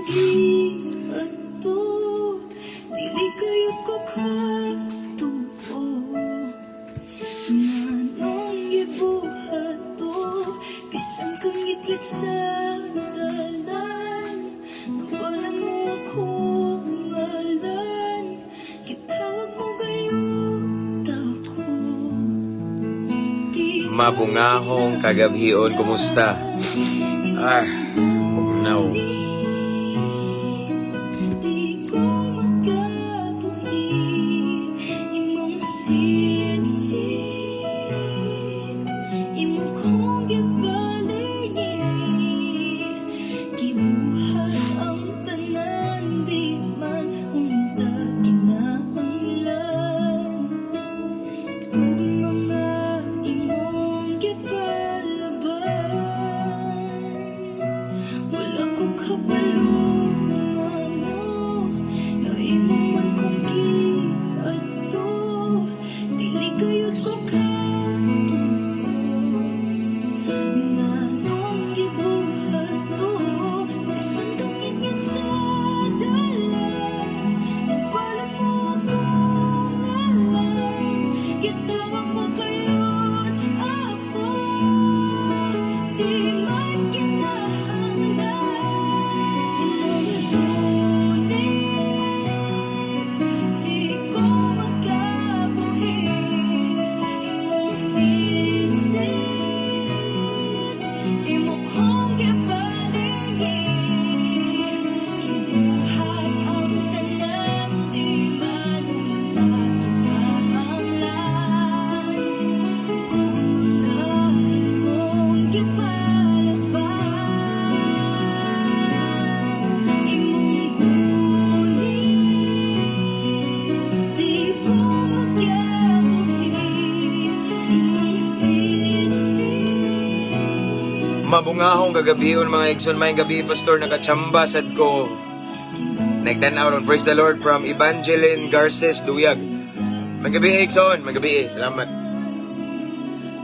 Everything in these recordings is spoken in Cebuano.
Giadto. Dili kayo ko katuo. Nganong gibuhat to? Bisan kang ngitngit sa dalan, nabalan mo akong ngalan. Gitawag mo gayud ako. Di Mabungahong kagabhion, kumusta? Ah, bugnaw. Di ko makabuhi. Imong sitsit, imo kong gibalingi. Gibuhat ang tanan, di man unta kinahanglan. Kung mga imong gipalaban, wala ko kabalo nga mo, nga imo man kong giadto. Dili kayod ko katuo. Nganong gibuhat to? Bisan kang ngitngit sa dalan, nabalan mo akong ngalan. Gitawag mo kayod ako. Di man kinahanglan. Imong gunit, di ko makabuhi. Imong sitsit, imo kong gibalingi. Gibuhat ang tanan, di man unta kinahanglan. Kung mga imong gipalaban, imong gunit, di ko makabuhi. Imong sitsit. Mabungahong kagabhion, mga igsoon, maayong gabi, Pastor, nakachamba sad ko. Nagtanaw ron. Praise the Lord from Evangeline Garces Duyag. Maayong gabi, igsoon, maayong gabi, salamat.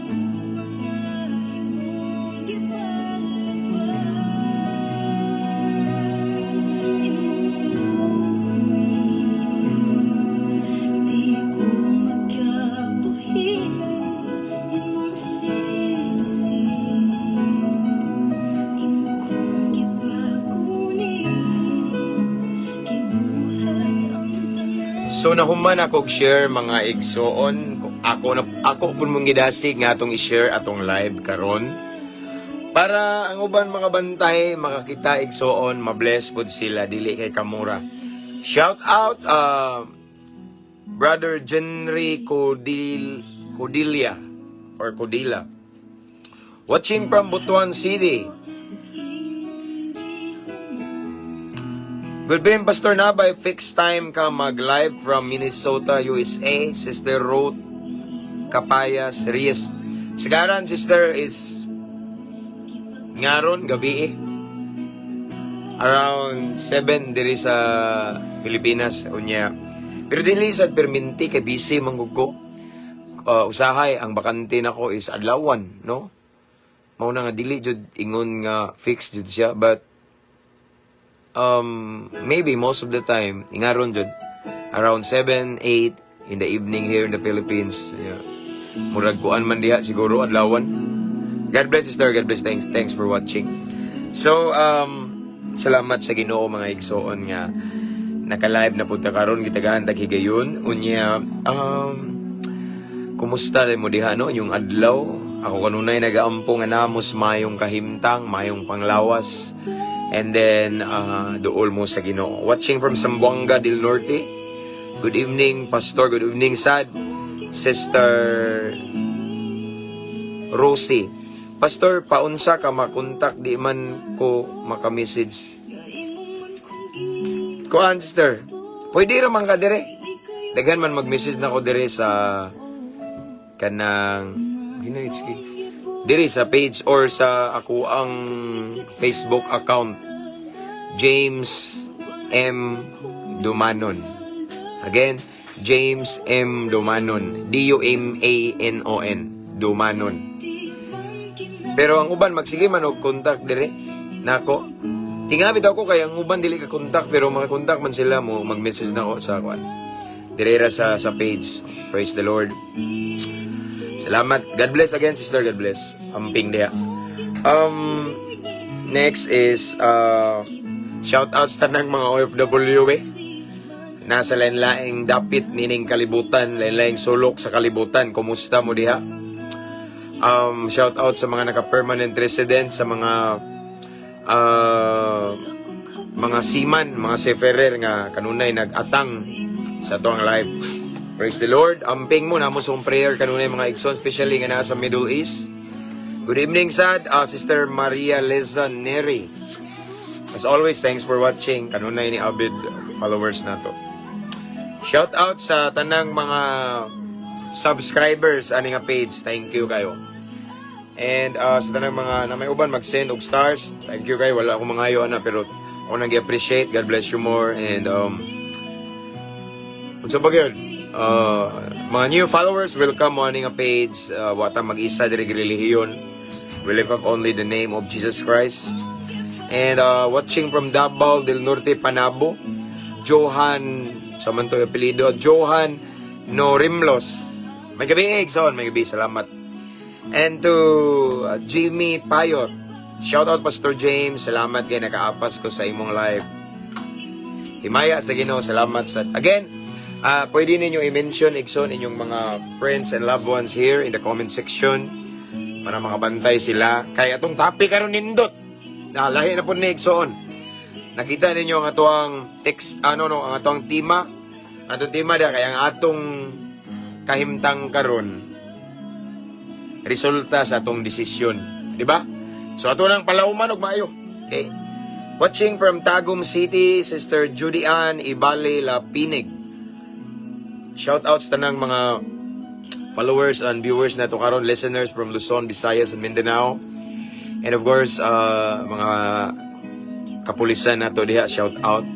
Mga imong gipalaban, imong gunit, di ko makabuhi. Imong sitsit, imo kong gipagunit. Gibuhat ang tanan. So nahuman ako share, mga igsoon. Ako na ako pud mong gidasig nga atong i-share atong live karon. Para ang uban mga bantay makakita, igsoon, mabless pud sila dili kay kamura. Shout out Brother Jenry Codilia or Codilla. Watching from Butuan City. Imong Good evening, Pastor Nabay. Fixed time ka mag-live from Minnesota, USA. Sister Ruth Capayas Reyes. Sigaran, sister, is ngaron, gabi eh. Around 7 diri sa Pilipinas. Unya. Pero dili sa perminti kay busy man gud ko. Usahay, ang bakante nako is adlawan, no? Mao na nga dili jud ingon nga fixed jud siya, but maybe most of the time ingaron jud around 7, 8 in the evening here in the Philippines. Yeah. Murag kuan man diha siguro adlawan. God bless, sister. God bless. Thanks. Thanks for watching. So salamat sa Ginoo, mga igsoon, nga naka-live na pud ta karon, gitagaan tag higayon. Unya kumusta rin mo diha, no, yung adlaw? Ako kanunay nagaampo nga namos mayong kahimtang, mayong panglawas. And then duol mo sa Ginoo. Watching from Zamboanga del Norte. Good evening, Pastor. Good evening, sad. Sister Rosie. Pastor, paunsa ka makontak, di man ko maka-message. Kuan, sister. Pwede ra man ka dire. Daghan man mag-message na ko dire sa kanang ginaitski. Dire sa page or sa ako ang Facebook account, James M Dumanon. Again, James M Dumanon. D U M A N O N. Dumanon. Pero ang uban magsige man og contact dire nako. Tinga bitaw ko kay ang uban dili ka contact, pero makakontak man sila mo, mag-message na ko sa kuan. Direra sa page. Praise the Lord. Salamat. God bless again, sister. God bless. Amping diha. Next is shout out sa tanang mga OFW eh. Nasa lain-laing dapit nining kalibutan, lain-laing sulok sa kalibutan. Kumusta mo diha? Shout out sa mga naka-permanent resident, sa mga seaman, mga seafarer nga kanunay nag-atang sa atoang live. Praise the Lord. Amping mo namo sa prayer kanunay, mga igsoon, especially nga naa sa Middle East. Good evening, sad, Sister Maria Leza Neri. As always, thanks for watching. Kanunay ni avid followers nato. Shout out sa tanang mga subscribers ani nga page. Thank you kayo. And sa tanang mga na may uban mag-send og stars, thank you kayo. Wala akong mangayo ana, pero ako nang gi-appreciate. God bless you more and unsa ba gyud? Mga new followers, welcome mo ani nga page. Wa ta mag-isa diri relihiyon. We lift up only the name of Jesus Christ. And watching from Davao del Norte, Panabo, Johan, sa man to apelyido, Johan Norimlos. Maayong gabii, Igsoon. Maayong gabii, salamat. And to Jimmy Payot. Shout out, Pastor James. Salamat kay nakaapas ko sa imong live. Himaya sa Ginoo, salamat sa. Again, pwede ninyo i-mention, igsoon, inyong mga friends and loved ones here in the comment section para makabantay sila. Kay atong topic karon nindot. Na lahi na pud ni, igsoon. Nakita ninyo ang atoang text, ano no, ang atoang tema. Atong tema da kay ang atong kahimtang karon resulta sa atong desisyon, di ba? So ato nang palauman og maayo. Okay. Watching from Tagum City, Sister Judy Ann Ibali Lapinig. Shout out sa tanang mga followers and viewers nato karon, listeners from Luzon, Visayas and Mindanao. And of course, mga kapulisan nato diha, shout out.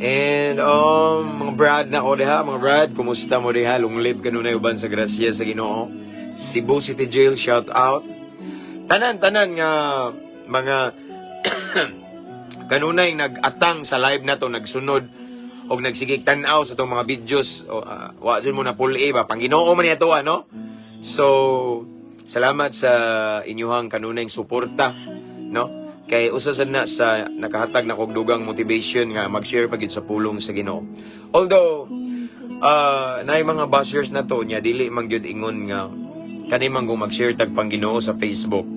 And mga brad na ko diha, mga brad, kumusta mo diha? Long live kanunay uban sa grasya sa Ginoo. Cebu City Jail, shout out. Tanan tanan nga mga kanunay nag-atang sa live nato, nagsunod og nagsigig tan-aw sa atong mga videos o, wa jud mo na full A ba, pang Ginoo man niya to, ano. So salamat sa inyuhang kanunay suporta, no, kay usa sad na sa nakahatag na kog dugang motivation nga mag-share pa gid sa pulong sa Ginoo, although naay mga bashers na to nya dili man gyud ingon nga kani man kung mag-share tag pang Ginoo sa Facebook,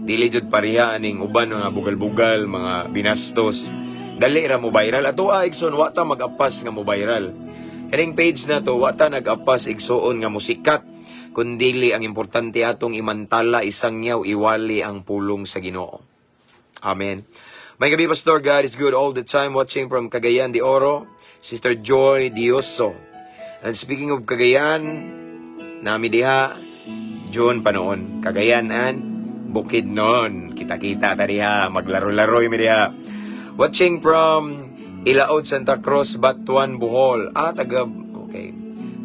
dili jud pareha aning uban, mga bugal-bugal, mga binastos, dali ra mo viral. Ato ah, igsoon, wa ta mag-apas nga mo viral. Kaning page na to, wa ta nag-apas, igsoon, nga musikat, kundili ang importante atong imantala, isangyaw, iwali ang pulong sa Ginoo. Amen. Maayong gabii, Pastor. God is good all the time. Watching from Cagayan de Oro, Sister Joy Dioso. And speaking of Cagayan, nami diha, June pa noon. Cagayan and Bukidnon. Kita-kita ta diha. Maglaro-laro mi diha. Watching from Ilaod, Santa Cruz, Batuan, Bohol. Ah, taga. Okay.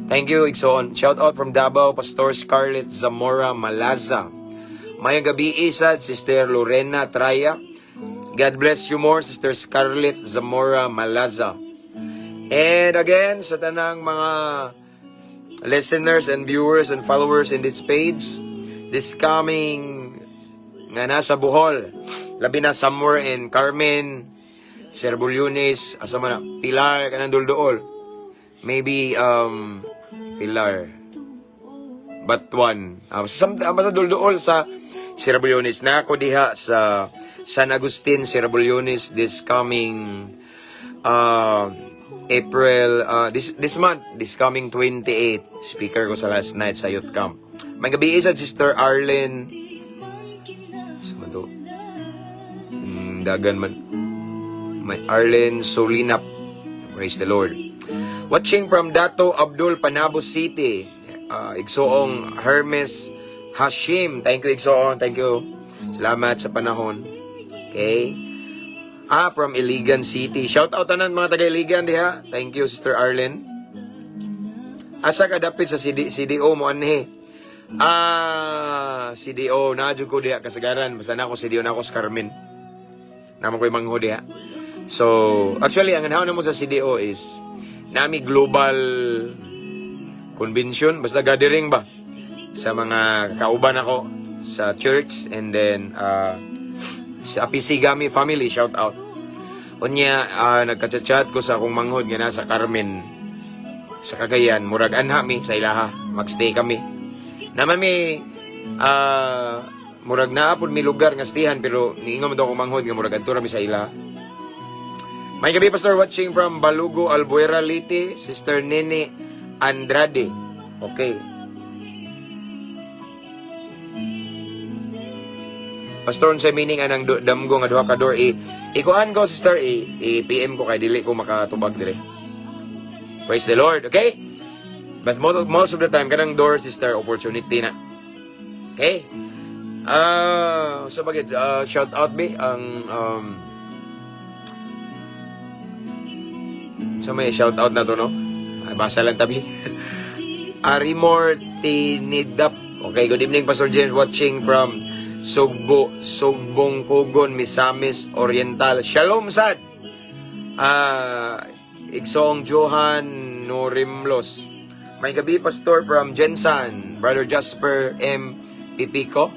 Thank you, igsoon. Shout out from Davao, Pastor Scarlett Zamora Malaza. Maayong gabii sad, Sister Lorena Traya. God bless you more, Sister Scarlett Zamora Malaza. And again, sa tanang mga listeners and viewers and followers in this page, this coming nga nasa Bohol, labi na somewhere in Carmen, Sierra, asa man na, Pilar, kanang duldool. Maybe, Pilar, Batuan. Basta duldool sa Sierra. Na ako diha sa San Agustin, Sierra this coming April, this month, this coming 28. Speaker ko sa last night sa youth camp. Maayong gabii sa Sister Arlene. Sa man to? Dagan man. May Arlene Solinap. Praise the Lord. Watching from Dato Abdul Panabo City. Igsoong Hermes Hashim. Thank you, igsoon. Thank you. Salamat sa panahon. Okay. Ah, from Iligan City. Shout out tanan mga taga Iligan diha. Thank you, Sister Arlene. Asa ka dapit sa CD, CDO mo anhi? Ah, CDO na jud ko diha kasagaran. Basta na ako CDO na ako sa Carmen. Naa man ko'y manghod diha. So, actually, ang anaw namo sa CDO is nami global convention, basta gathering ba sa mga kauban ako sa church and then sa PC Gami family, shout out. Unya nagka-chat ko sa akong manghod nga nasa Carmen sa Cagayan, murag anha mi sa ilaha, magstay kami. Naman mi murag naa pud mi lugar nga stayhan, pero niingon man daw akong manghod nga murag adto ra mi sa ilaha. May gabi, Pastor, watching from Balugo, Albuera, Leyte, Sister Nene Andrade. Okay. Pastor, unsay meaning anang damgo nga duha ka door? I ikuan ko, sister, i PM ko kay dili ko makatubag dire. Praise the Lord, okay? But most of the time kanang door, sister, opportunity na. Okay? Ah, so bagay, shout out be ang so may shout out na to, no? Ay, basa lang tabi. Arimor Tinidap. Okay, good evening, Pastor James, watching from Sugbo, Sugbong Kugon, Misamis Oriental. Shalom sad. Ah, Igsoong Johan Norimlos. May gabi, Pastor, from Jensan, Brother Jasper M. Pipico.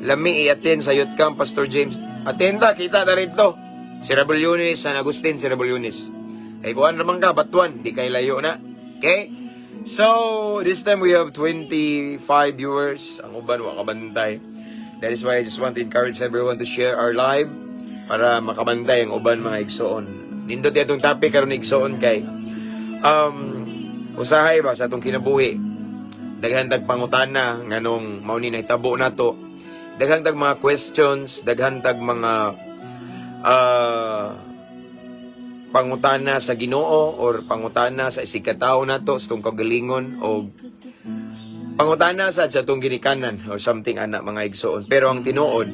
Lami i-attend sa youth camp, Pastor James. Attend ta, kita na rito. Si Rebeliones, San Agustin, si Rebeliones. Kay kuan raman ka, batuan, di kay layo na. Okay? So, this time we have 25 viewers. Ang uban, wa kabantay. That is why I just want to encourage everyone to share our live para makabantay ang uban, mga igsoon. Nindot atong topic karon, igsoon, kay usahay ba sa atong kinabuhi, daghan tag pangutana nganong mao ni nahitabo nato, daghan tag mga questions, daghan tag mga pangutana sa Ginoo or pangutana sa isigkatawo nato sa atong kagalingon o pangutana sa atong ginikanan or something ana, mga igsoon. Pero ang tinuod,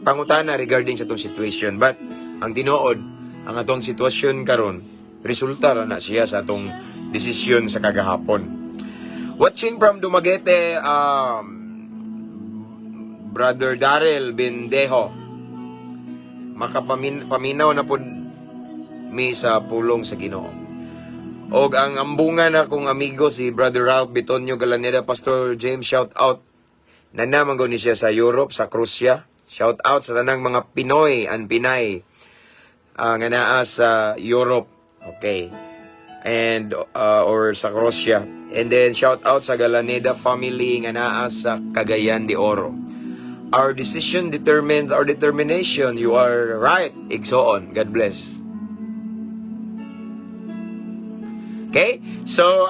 pangutana regarding sa atong situation, but ang tinuod, ang atong sitwasyon karon, resulta ra na siya sa atong desisyon sa kagahapon. Watching from Dumaguete, Brother Darrell Bendejo. Makapamin paminaw na pod mi sa pulong sa Ginoo. Og ang ambungan akong amigo si Brother Ralph Bitonio Galaneda, Pastor James, shout out. Nanaman ni siya sa Europe, sa Croatia. Shout out sa tanang mga Pinoy and Pinay nga naa sa Europe. Okay. And or sa Croatia. And then shout out sa Galaneda family nga naa sa Cagayan de Oro. Our decision determines our determination. You are right. Igsoon. God bless. Okay? So,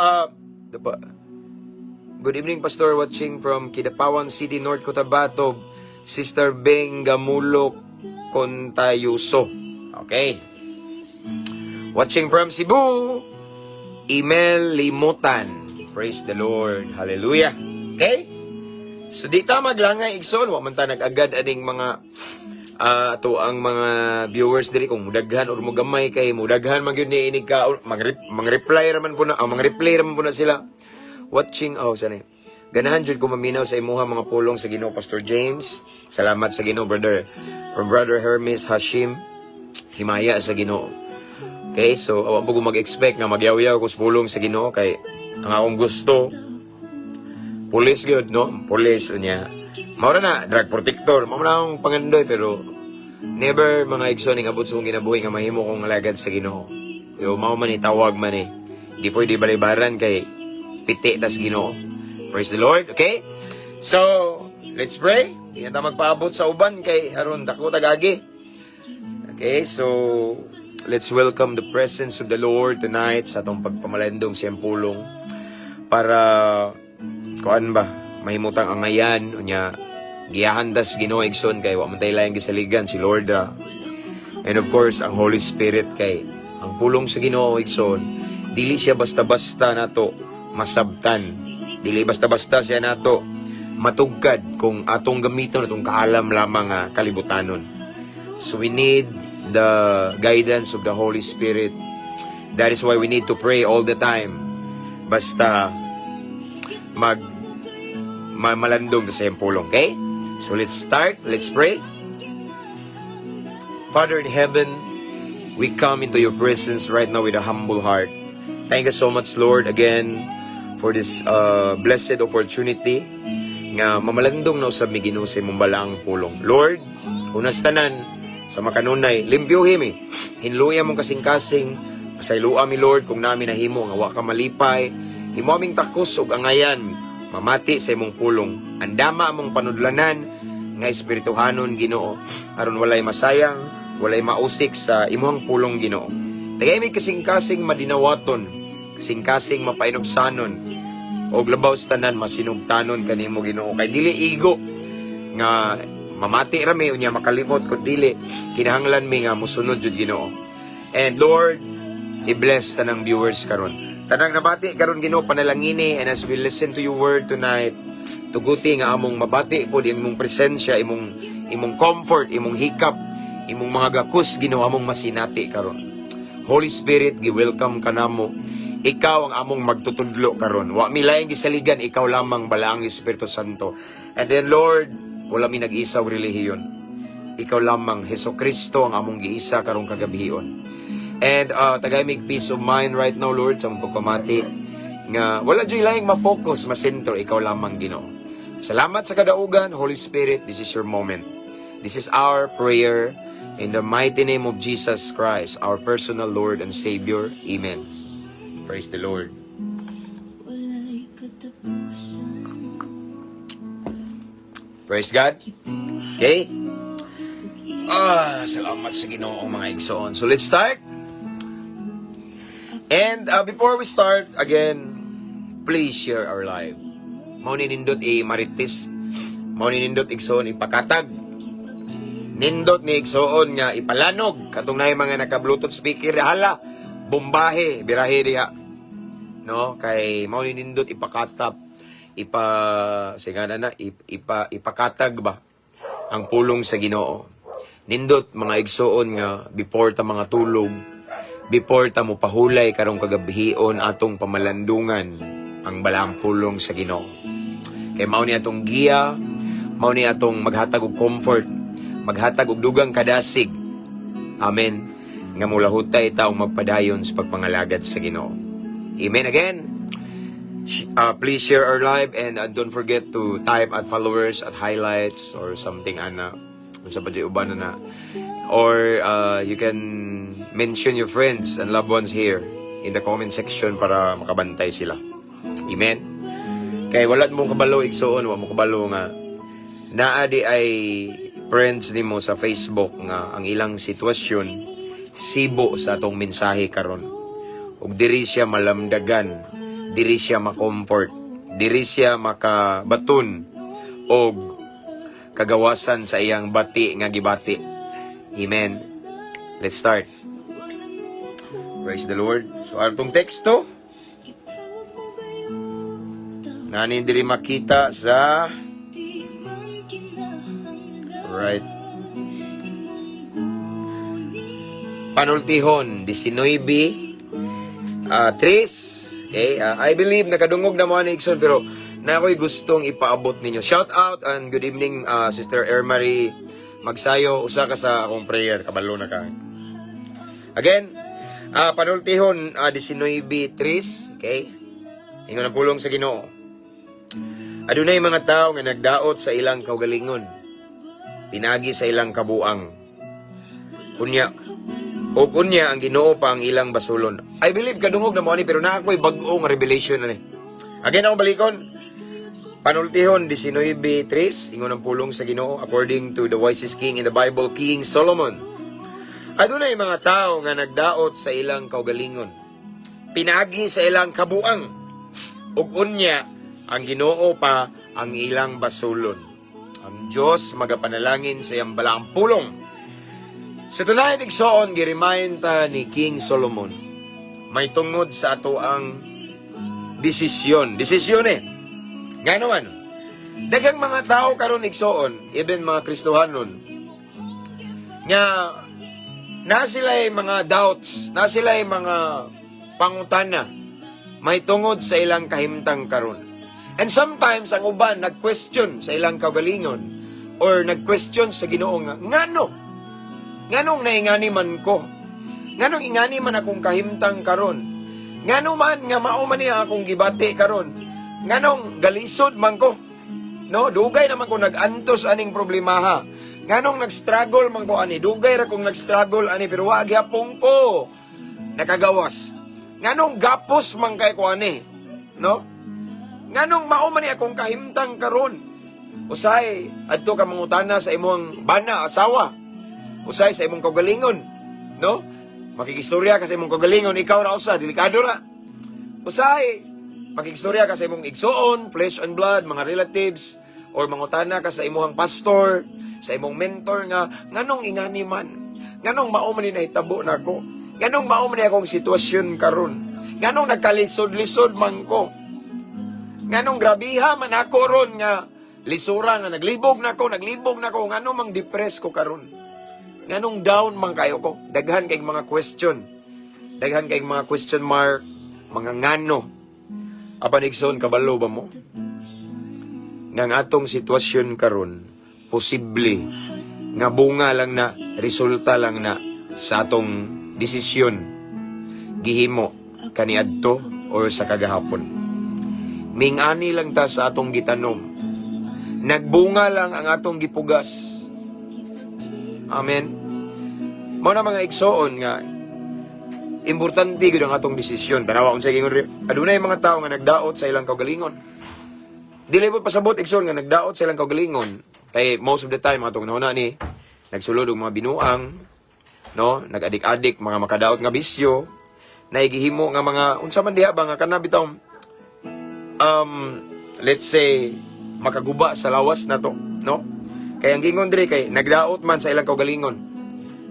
good evening, Pastor, watching from Kidapawan City, North Cotabato, Sister Beng Gamulo Contayuso. Okay. Watching from Cebu, Emel Limutan. Praise the Lord. Hallelujah. Okay? So, di ta maglangay, igsoon. Wa man ta nag-agad aning mga ato ang mga viewers diri kung mudaghan or mugamay kay mudaghan man gyud ni inig ka mang-reply raman po na mang-reply raman po na sila. Watching, oh, sana ganahan jud ko maminaw sa imuha mga pulong sa Ginoo, Pastor James. Salamat sa Ginoo, brother. From Brother Hermes Hashim. Himaya sa Ginoo. Okay, so awa mo ko mag-expect nga magyaw-yaw ko sa pulong sa Ginoo kay ang akong gusto pulis gyud, no? Pulis unya. Mao ra na drug protector, mao na akong pangandoy, pero never, mga igsoon, ning abot sa akong kinabuhi nga mahimo kong alagad sa Ginoo. Pero mao man itawag man eh. Di pwede balibaran kay piti tas Ginoo. Praise the Lord, okay? So, let's pray. Di na ta magpaabot sa uban kay aron dako tagagi. Okay, so let's welcome the presence of the Lord tonight sa atong pagpamalandong siyang pulong para kuan ba mahimutang angayan, unya giyahan tas Ginoo, igsoon, kay wa man tay laing gisaligan, si Lord ra. And of course ang Holy Spirit, kay ang pulong sa Ginoo, igsoon, dili siya basta-basta nato masabtan, dili basta-basta siya nato matugkad kung atong gamiton atong kaalam lamang nga kalibutanon. So we need the guidance of the Holy Spirit. That is why we need to pray all the time basta mag malandong sa iyang pulong. Okay? So let's start. Let's pray. Father in heaven, we come into your presence right now with a humble heart. Thank you so much, Lord, again for this blessed opportunity nga mamalandong na usab mi, Ginoo, sa imong balaang pulong. Lord, unas tanan sa makanunay, limpyuhi mi. Hinluya among kasing-kasing, pasaylua mi, Lord, kung naa mi nahimo nga wa ka malipay. Himo aming takos ug angayan, mamati sa imong pulong. Andama among panudlanan nga espirituhanon, Ginoo, aron walay masayang, walay mausik sa imong pulong, Ginoo. Tagay mi kasing-kasing madinawaton, kasing-kasing mapainubsanon, og labaw sa tanan masinugtanon kanimo, Ginoo, kay dili igo nga mamati ra mi unya makalimot, kun dili kinahanglan mi nga musunod jud, Ginoo. And Lord, i-bless tanang viewers karon. Tanang nabati karon, Ginoo, panalangini, and as we listen to your word tonight, tuguti nga among mabati pod imong presensya, imong comfort, imong hikap, imong mga gakus, Ginoo, among masinati karon. Holy Spirit, gi-welcome ka namo. Ikaw ang among magtutudlo karon. Wa mi laing gisaligan, ikaw lamang, Balaang Espiritu Santo. And then, Lord, wala mi nag-isa og relihiyon. Ikaw lamang, Heso Kristo, ang among giisa karong kagabhion. And tagay mig peace of mind right now, Lord, sa among pagpamati nga wala juy laing ma-focus, masentro, ikaw lamang, Ginoo. Salamat sa kadaugan, Holy Spirit. This is your moment. This is our prayer in the mighty name of Jesus Christ, our personal Lord and Savior. Amen. Praise the Lord. Wala'y katapusan. Praise God. Okay? Ah, salamat sa Ginoo, mga igsoon. So let's start. And before we start, again, please share our live. Mao ni nindot i-marites. Mao ni nindot, igsoon, ipakatag. Nindot ni, igsoon, nga ipalanog katong naay mga naka-Bluetooth speaker, hala, bombahe, birahe diha. No, kay mao ni nindot ipakatap, ipa sige na na ipa ipakatag ba ang pulong sa Ginoo. Nindot, mga igsoon, nga before ta mga tulog, before ta mo pahulay karong kagabhion, atong pamalandungan ang balaang pulong sa Ginoo. Kay mao ni atong giya, mao ni atong maghatag og comfort, maghatag og dugang kadasig. Amen. Nga mulahutay ta og magpadayon sa pagpangalagad sa Ginoo. Amen again. Please share our live and don't forget to type at followers, at highlights or something ana. Unsa pa jud uban na na. Or you can mention your friends and loved ones here in the comment section para makabantay sila. Amen. Kay wala mo kabalo, igsoon, wa mo kabalo nga naa di ay friends nimo sa Facebook nga ang ilang sitwasyon sibo sa atong mensahe karon. Ug diri siya malamdagan, diri siya makomfort, diri siya makabaton og kagawasan sa iyang bati nga gibati. Amen. Let's start. Praise the Lord. So atong teksto nani diri makita sa Di man kinahanglan right imong kunin. Panultihon 19 tres. Okay, I believe nakadungog na mo ani, igsoon, pero na ako'y gustong ipaabot ninyo. Shout out and good evening, Sister Ermarie Magsayo, usa ka sa akong prayer, kabalo na ka. Again, Panultihon 19:3, okay? Ingon ang pulong sa Ginoo: "Adunay mga tao nga nagdaot sa ilang kaugalingon, pinagi sa ilang kabuang. Unya, o unya ang Ginoo pa ang ilang basulon." I believe kadungog na mo ani, pero naa ako'y bag-o nga revelation ani. Again, ako balikon. Panultihon 19:3, ingon ang pulong sa Ginoo according to the wisest king in the Bible, King Solomon: "Adunay mga tao nga nagdaot sa ilang kaugalingon, pinagi sa ilang kabuang, ug unya ang Ginoo pa ang ilang basulon." Ang Diyos magapanalangin sa iyang balaang pulong. So tonight, igsoon, gi-remind ta ni King Solomon may tungod sa ato ang desisyon. Desisyon eh. Nga naman, daghang mga tao karon, igsoon, even mga Kristohanon, nga na sila mga doubts, na sila mga pangutana may tungod sa ilang kahimtang karon. And sometimes ang uban nag-question sa ilang kaugalingon or nag-question sa Ginoo nga ngano Nganong naingani man ko? Nganong ingani man akong kahimtang karon? Ngano man nga mao man niya akong gibati karon? Nganong galisod man ko? No, dugay naman ko nag-antos aning problemaha. Nganong nag-struggle man ko ani? Dugay ra kong nag-struggle ani, pero wa gyapon ko nakagawas. Nganong gapos man kay ko ani? No? Nganong mao man ni akong kahimtang karon? Usahay adto ka mangutana sa imong bana, asawa. Usahay sa imong kaugalingon, no? Makikistorya ka sa imong kaugalingon, ikaw ra usa, delikado ra. Usahay makikistorya ka sa imong igsuon, flesh and blood, mga relatives, or mangutana ka sa imong pastor, sa imong mentor nga nganong ingani man, nganong mao man ni nahitabo nako, nganong mao man ni akong sitwasyon karon, nganong nagkalisod-lisod man ko, nganong grabiha man ako ron nga lisura nga naglibog na ko, naglibog na ko, ngano mang depressed ko karon, nganong down man kayo ko. Daghan kay mga question, daghan kay mga question mark, mga ngano. Apan igsoon, kabalo ba mo nga ang atong sitwasyon karon, posible nga bunga lang na, resulta lang na sa atong desisyon gihimo kaniadto or sa kagahapon? Mingani lang ta sa atong gitanom. Nagbunga lang ang atong gipugas. Amen. Mao na, mga igsoon, nga importante gyud ang atong desisyon. Tanawa kung sa ingon, adunay mga tao nga nagdaot sa ilang kaugalingon. Dili mo pasabot, igsoon, nga nagdaot sa ilang kaugalingon kay most of the time atong nauna ni nagsulod og mga binuang, no, nag-adik-adik, mga makadaot nga bisyo, naigihimo nga mga unsa man diha ba nga kana bitaw, let's say, makaguba sa lawas na to, no? Kay ang gingon diri kay nagdaot man sa ilang kaugalingon.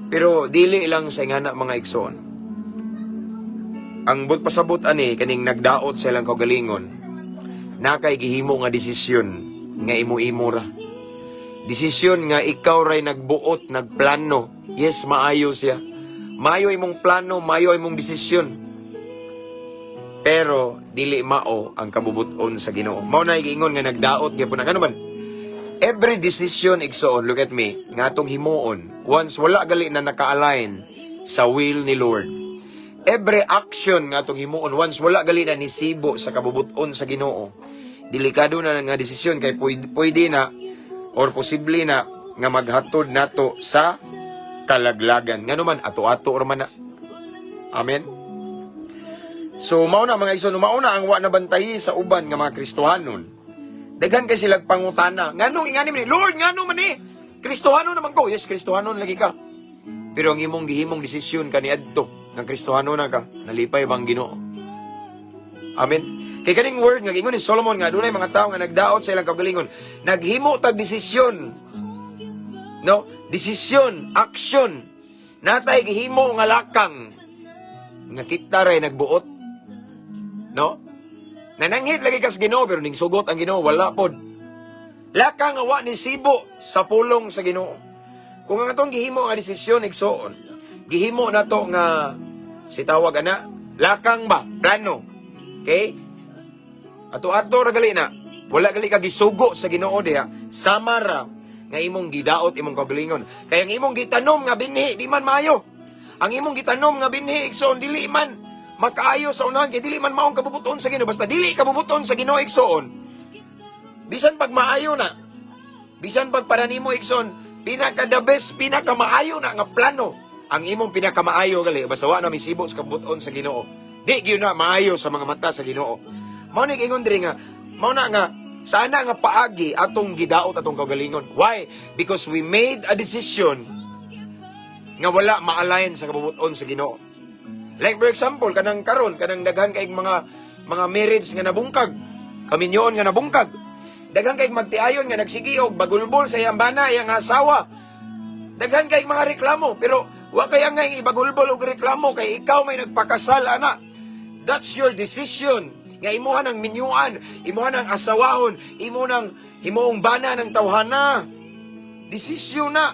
Pero dili lang sa ingana, mga igsoon. Ang but pasabot ani kaning nagdaot sa ilang kaugalingon, na kay gihimo nga desisyon nga imo-imo ra. Desisyon nga ikaw ray nagbuot, nagplano. Yes, maayo siya. Maayo imong plano, maayo imong desisyon. Pero dili mao ang kabubuton sa Ginoo. Mao na giingon nga nagdaot gyapon na. Ngano man? Every decision, igsoon, look at me, nga atong himuon, once wala gali na naka-align sa will ni Lord. Every action nga atong himuon, once wala gali na nisibo sa kabubuton sa Ginoo, delikado na nga desisyon kay pwede na or posible na nga maghatod nato sa kalaglagan. Ngano man, ato-ato ra man na. Amen. So mao na, mga igsoon, mao na ang wa nabantayi sa uban nga mga Kristohanon. Daghan kay silang pangutana. Nganong ingani man ni? Lord, ngano man ni? Kristohano naman ko. Yes, Kristohanon lagi ka. Pero ang imong gihimong desisyon kaniadto nga Kristohano na ka, nalipay bang Ginoo? Amen. Kay kaning word nga gingon ni Solomon nga adunay mga tawo nga nagdaot sa ilang kaugalingon, naghimo tag desisyon. No? Desisyon, action. Natay gihimo nga lakang nga kita ray nagbuot. No? Nananghit lagi kas Ginoo, pero ning sugot ang Ginoo, wala pod. Lakang nga wa ni sibo sa pulong sa Ginoo. Kung ang atong gihimo nga desisyon, igsoon, gihimo na to nga si tawag ana, lakang ba, plano. Okay? Ato-ato ra gali na. Wala gali ka gisugo sa Ginoo diha. Sama ra nga imong gidaot imong kaugalingon. Kaya ang imong gitanom nga binhi di man maayo. Ang imong gitanom nga binhi, igsoon, dili man makaayo sa unahan kay dili man maong kabubuton sa Ginoo. Basta dili kabubuton sa Ginoo, igsoon. Bisan pag maayo na, bisan pag para nimo, igsoon, pinaka the best, pinaka maayo na nga plano. Ang imong pinakamaayo gali, basta wa na misibo sa kabubuton sa Ginoo, di gyud na maayo sa mga mata sa Ginoo. Mao ni ingon diri nga mao na nga sana nga paagi atong gidaot atong kaugalingon. Why? Because we made a decision nga wala ma-align sa kabubuton sa Ginoo. Like for example, kanang karon, kanang daghan kay mga marriage nga nabungkag, kaminyoon nga nabungkag. Daghan kay magtiayon nga nagsigi og bagulbol sa iyang bana, iyang asawa. Daghan kay mga reklamo, pero wa kaya nga ibagulbol og reklamo kay ikaw may nagpakasal ana. That's your decision. Nga imuha ng minyuan, imuha ng asawahon, imo ng himuong bana ng tawhana. Desisyon na.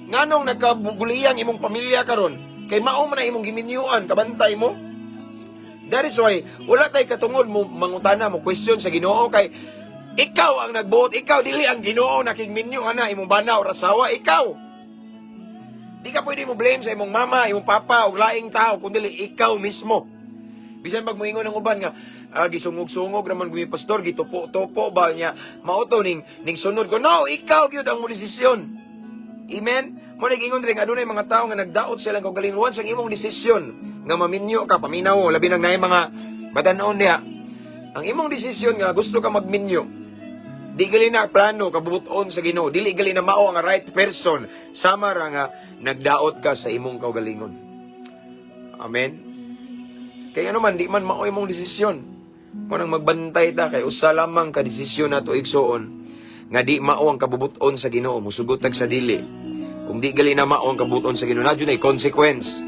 Nganong nagkabuguliyang imong pamilya karon? Kay mao man na imong giminyuan, kabantay mo. That is why wala tay katungod mo mangutana, mo question sa Ginoo kay ikaw ang nagbuot, ikaw, dili ang Ginoo nakigminyo ana imong bana or asawa, ikaw. Di ka pwede mo blame sa imong mama, imong papa, o laing tao, kundi ikaw mismo. Bisan pag moingon ng uban nga, gisungog-sungog raman gumi, pastor, gitupo-tupo ba niya, mao to ning sunod ko. No, ikaw gyud ang mo desisyon. Amen? Mo nag-ingon rin, adunay mga tao nga nagdaot sila kaugalingon sa imong desisyon nga maminyo ka, paminaw, labi nang naay mga batanon diha. Ang imong desisyon nga gusto ka magminyo, di gali na plano kabubuton sa Ginoo, dili gali na mao ang right person, sama ra nga nagdaot ka sa imong kaugalingon. Amen. Kay ano man, di man mao imong desisyon. Mo nang magbantay ta kay usa lamang ka desisyon nato, igsoon, nga di mao ang kabubuton sa Ginoo, musugot tag sa dili. Kung di gali na mao ang kabubuton sa Ginoo, na ay consequence.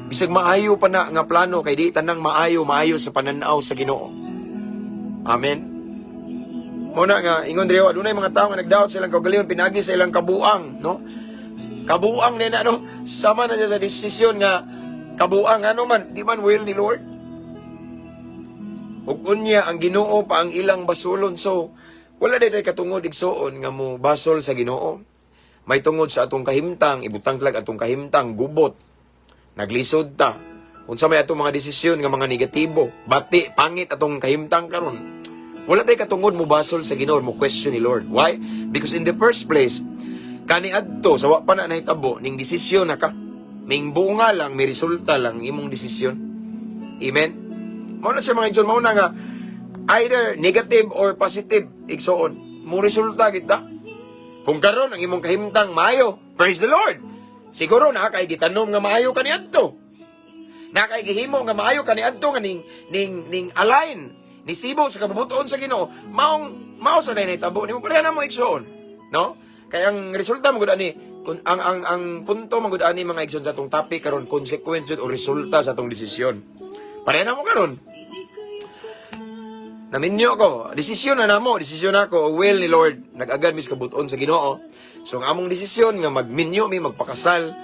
Bisag maayo pa na nga plano, kay di tanang maayo maayo sa pananaw sa Ginoo. Amen. Mo na nga ingon diri, adunay mga tawo nga nagdaot sa ilang kaugalingon pinagi sa ilang kabuang, no? Kabuang din na, no? Sama na siya sa desisyon nga kabuang, ano man, di man will ni Lord. Ug unya ang Ginoo pa ang ilang basulon. So, wala day tay katungod, igsoon, nga mo basol sa Ginoo. May tungod sa atong kahimtang, ibutang lag atong kahimtang gubot. Naglisod ta. Unsa may atong mga desisyon nga mga negatibo, bati, pangit atong kahimtang karon. Wala tay katungod mo basol sa Ginoo, mo question ni Lord. Why? Because in the first place, kani adto sa wa pa na nahitabo ning desisyon na ka. Ming bunga lang, may resulta lang imong desisyon. Amen. Mao na siya, mga igsoon, mao na nga either negative or positive, igsoon. Mo resulta kita. Kung karon ang imong kahimtang maayo, praise the Lord. Siguro na kay gitanom nga maayo kaniadto. Na kay gihimo nga maayo kaniadto nga ning align ni sibo sa kabubuton sa Ginoo, maong mao sa nahitabo nimo, pareha na mo, igsoon, no? Kay ang resulta mo gud ani kun ang punto man gud ani, mga igsoon, sa atong topic karon, consequence jud o resulta sa atong desisyon. Pareha na mo karon. Naminyo ko, desisyon na namo, desisyon nako, will ni Lord, nag-agad mis kabuton sa Ginoo. So ang among desisyon nga magminyo mi, magpakasal,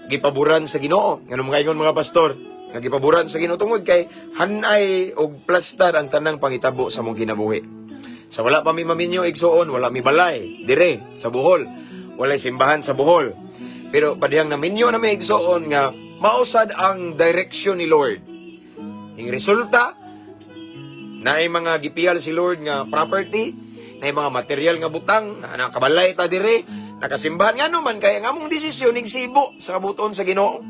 gipaboran sa Ginoo. Ngano mga ingon mga pastor, nga gipaboran sa Ginoo tungod kay hanay og plastar ang tanang pangitabo sa mong kinabuhi. Sa wala pa mi maminyo, igsoon, wala mi balay dire sa Bohol. Walay simbahan sa Bohol. Pero padihang naminyo na mi, igsoon, nga mausad ang direction ni Lord. Ing resulta, naay mga gipiyal si Lord nga property, naay mga material nga butang, na nakabalay ta dire, nakasimbahan, ngano man kay ang among desisyon ning sibo sa kabuton sa Ginoo.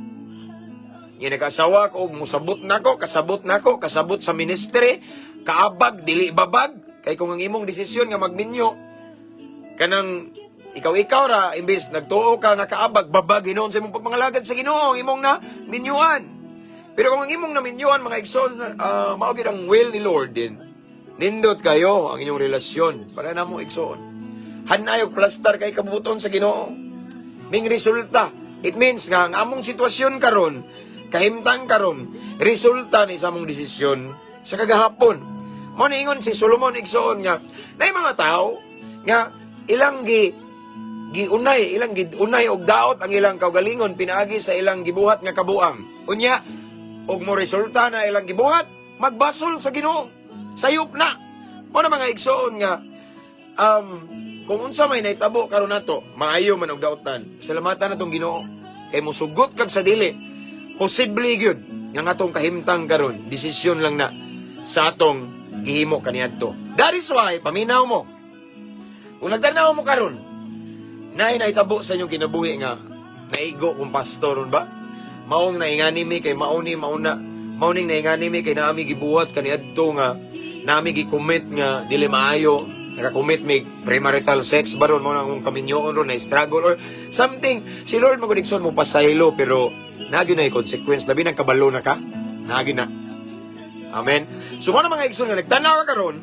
Nga nag-asawa ko og musabot nako, kasabot nako, kasabot sa ministry, kaabag dili babag, kay kung ang imong desisyon nga magminyo kanang ikaw-ikaw ra, imbis nagtuo ka nga kaabag, babag hinuon sa imong pagmangalagad sa Ginoo ang imong na minyuan. Pero kung ang imong naminyuan, mga igsoon, mao gyud ang will ni Lord din. Nindot kayo ang inyong relasyon. Para na mo, igsoon. Hanay og plastar kay kabuton sa Ginoo. Ming resulta. It means nga ang among sitwasyon karon, kahimtang karon, resulta ni sa among desisyon sa kagahapon. Mo ni ingon si Solomon, igsoon, nga nay mga tao nga ilang gi giunay, ilang giunay og daot ang ilang kaugalingon pinaagi sa ilang gibuhat nga kabuang. Unya, og mo resulta na ilang gibuhat, magbasol sa Ginoo. Sayop na. Mo na, mga igsoon, nga kung unsa may nahitabo karon nato, maayo man og daotan. Salamatan natong Ginoo. Kay mosugot kag sa dili, posible gyud nga atong kahimtang karon, desisyon lang na sa atong gihimo kaniadto. That is why paminaw mo. Kung nagtanaw mo karon, naay nahitabo sa inyong kinabuhi nga naigo kung pastor ba? Maong naingani mi kay mauni mauna. Mauning naingani mi kay naami gibuhat kaniadto nga nami gi-commit nga dili maayo, naka-commit mig premarital sex baron, mo na akong kaminyoon ron na struggle or something. Si Lord magud, igsoon, mo pasaylo, pero naa gyud na consequence, labi nang kabalo na ka, naa gyud na. Amen. So mo na, mga igsoon, nga nagtanaw ka karon,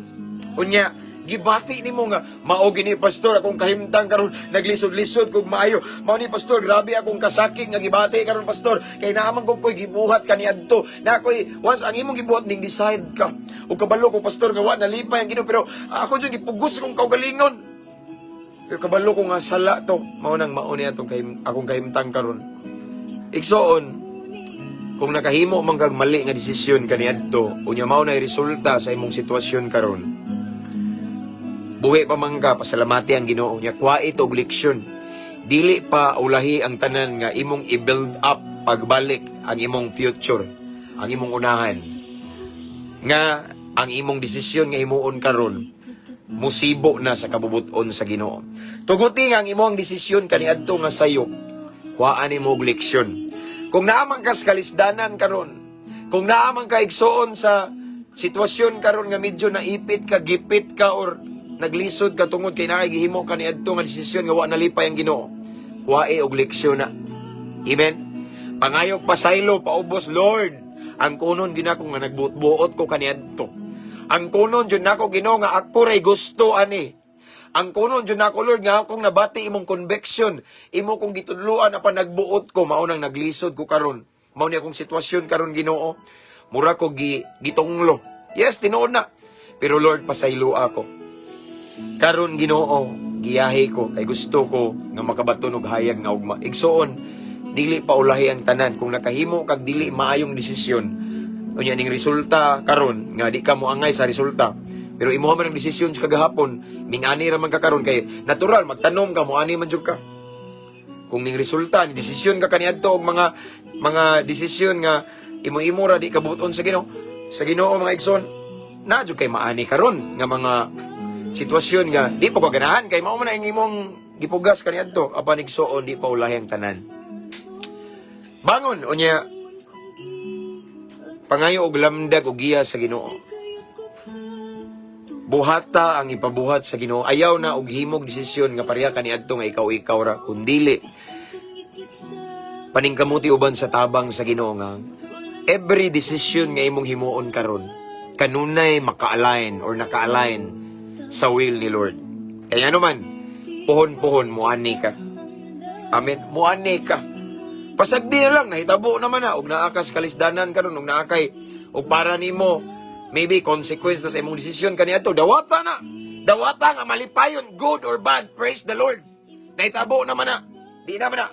unya gibati nimo nga mao gini, pastor, akong kahimtang karon, naglisod-lisod kog maayo. Mao ni, pastor, grabe akong kasakit nga gibati karon, pastor, kay naaman ko koy gibuhat kaniadto na ako'y once ang imong gibuhat ning decide ka ug kabalo ko, pastor, nga wa nalipay ang Ginoo, pero ako jud gipugos kong kaugalingon, pero kabalo ko nga sala to, mao nang mao ni atong akong kahimtang karon. Igsoon, kung nakahimo man kag mali nga desisyon kaniadto, unya mao na resulta sa imong sitwasyon karon, buhi pa man ka, pasalamati ang Ginoo. Nya kuha ito og leksyon. Dili pa ulahi ang tanan nga imong i-build up pagbalik ang imong future, ang imong unahan. Nga ang imong desisyon nga himuon karon musibo na sa kabubuton sa Ginoo. Tuguti nga ang imong desisyon kaniadto nga sayo, kuhaan nimo og leksyon. Kung naa man kas kalisdanan karon, kung naa man ka, igsoon, sa sitwasyon karon nga medyo naipit ka, gipit ka or naglisod ka tungod kay naay gihimo kaniadto nga desisyon nga wa nalipay ang Ginoo, kuhae og leksyon na. Amen. Pangayog pasaylo, paubos, "Lord. Angkonon gyud nako nga nagbuot-buot ko kaniadto. Angkonon jud nako, Ginoo, nga ako ray gusto ani. Angkonon jud nako, Lord, nga akong nabati imong conviction, imo kong gitudloan apan nagbuot ko, mao nang naglisod ko karon. Mao ni akong sitwasyon karon, Ginoo. Mura ko gitunglo." Yes, tinuod na. Pero "Lord, pasaylo ako. Karon, Ginoo, giyahe ko kay gusto ko nga makabaton og hayag nga ugma." Igsoon, dili pa ulahi ang tanan. Kung nakahimo kag dili maayong desisyon, unya ning resulta karon nga di ka moangay sa resulta. Pero imuha man ang desisyon sa kagahapon, mingani ra man ka karon kay natural magtanom ka, moani man jud ka. Kung ning resulta ni desisyon ka kaniadto og mga desisyon nga imo-imo ra, di ka buton sa Ginoo, mga igsoon, na jud kay maani karon nga mga sitwasyon nga di pa ko ganahan kay mao man ang imong gipugas kaniadto. Apan, igsoon, di pa ulahi ang tanan. Bangon unya, pangayo og lamdag og giya sa Ginoo. Buhata ang ipabuhat sa Ginoo. Ayaw na og himog desisyon nga pareha kaniadto nga ikaw-ikaw ra, kundili paningkamuti uban sa tabang sa Ginoo nga every decision nga imong himuon karon kanunay maka-align or naka-align sa will ni Lord. Kaya ano man, puhon-puhon muani ka. Amen. Muani ka. Pasagdi na lang, nahitabo naman na, og naa kas kalisdanan karon, og naa kay, og para nimo, maybe consequence na sa imong desisyon kaniadto, dawata na. Dawata nga malipayon, good or bad, praise the Lord. Nahitabo naman na. Di naman na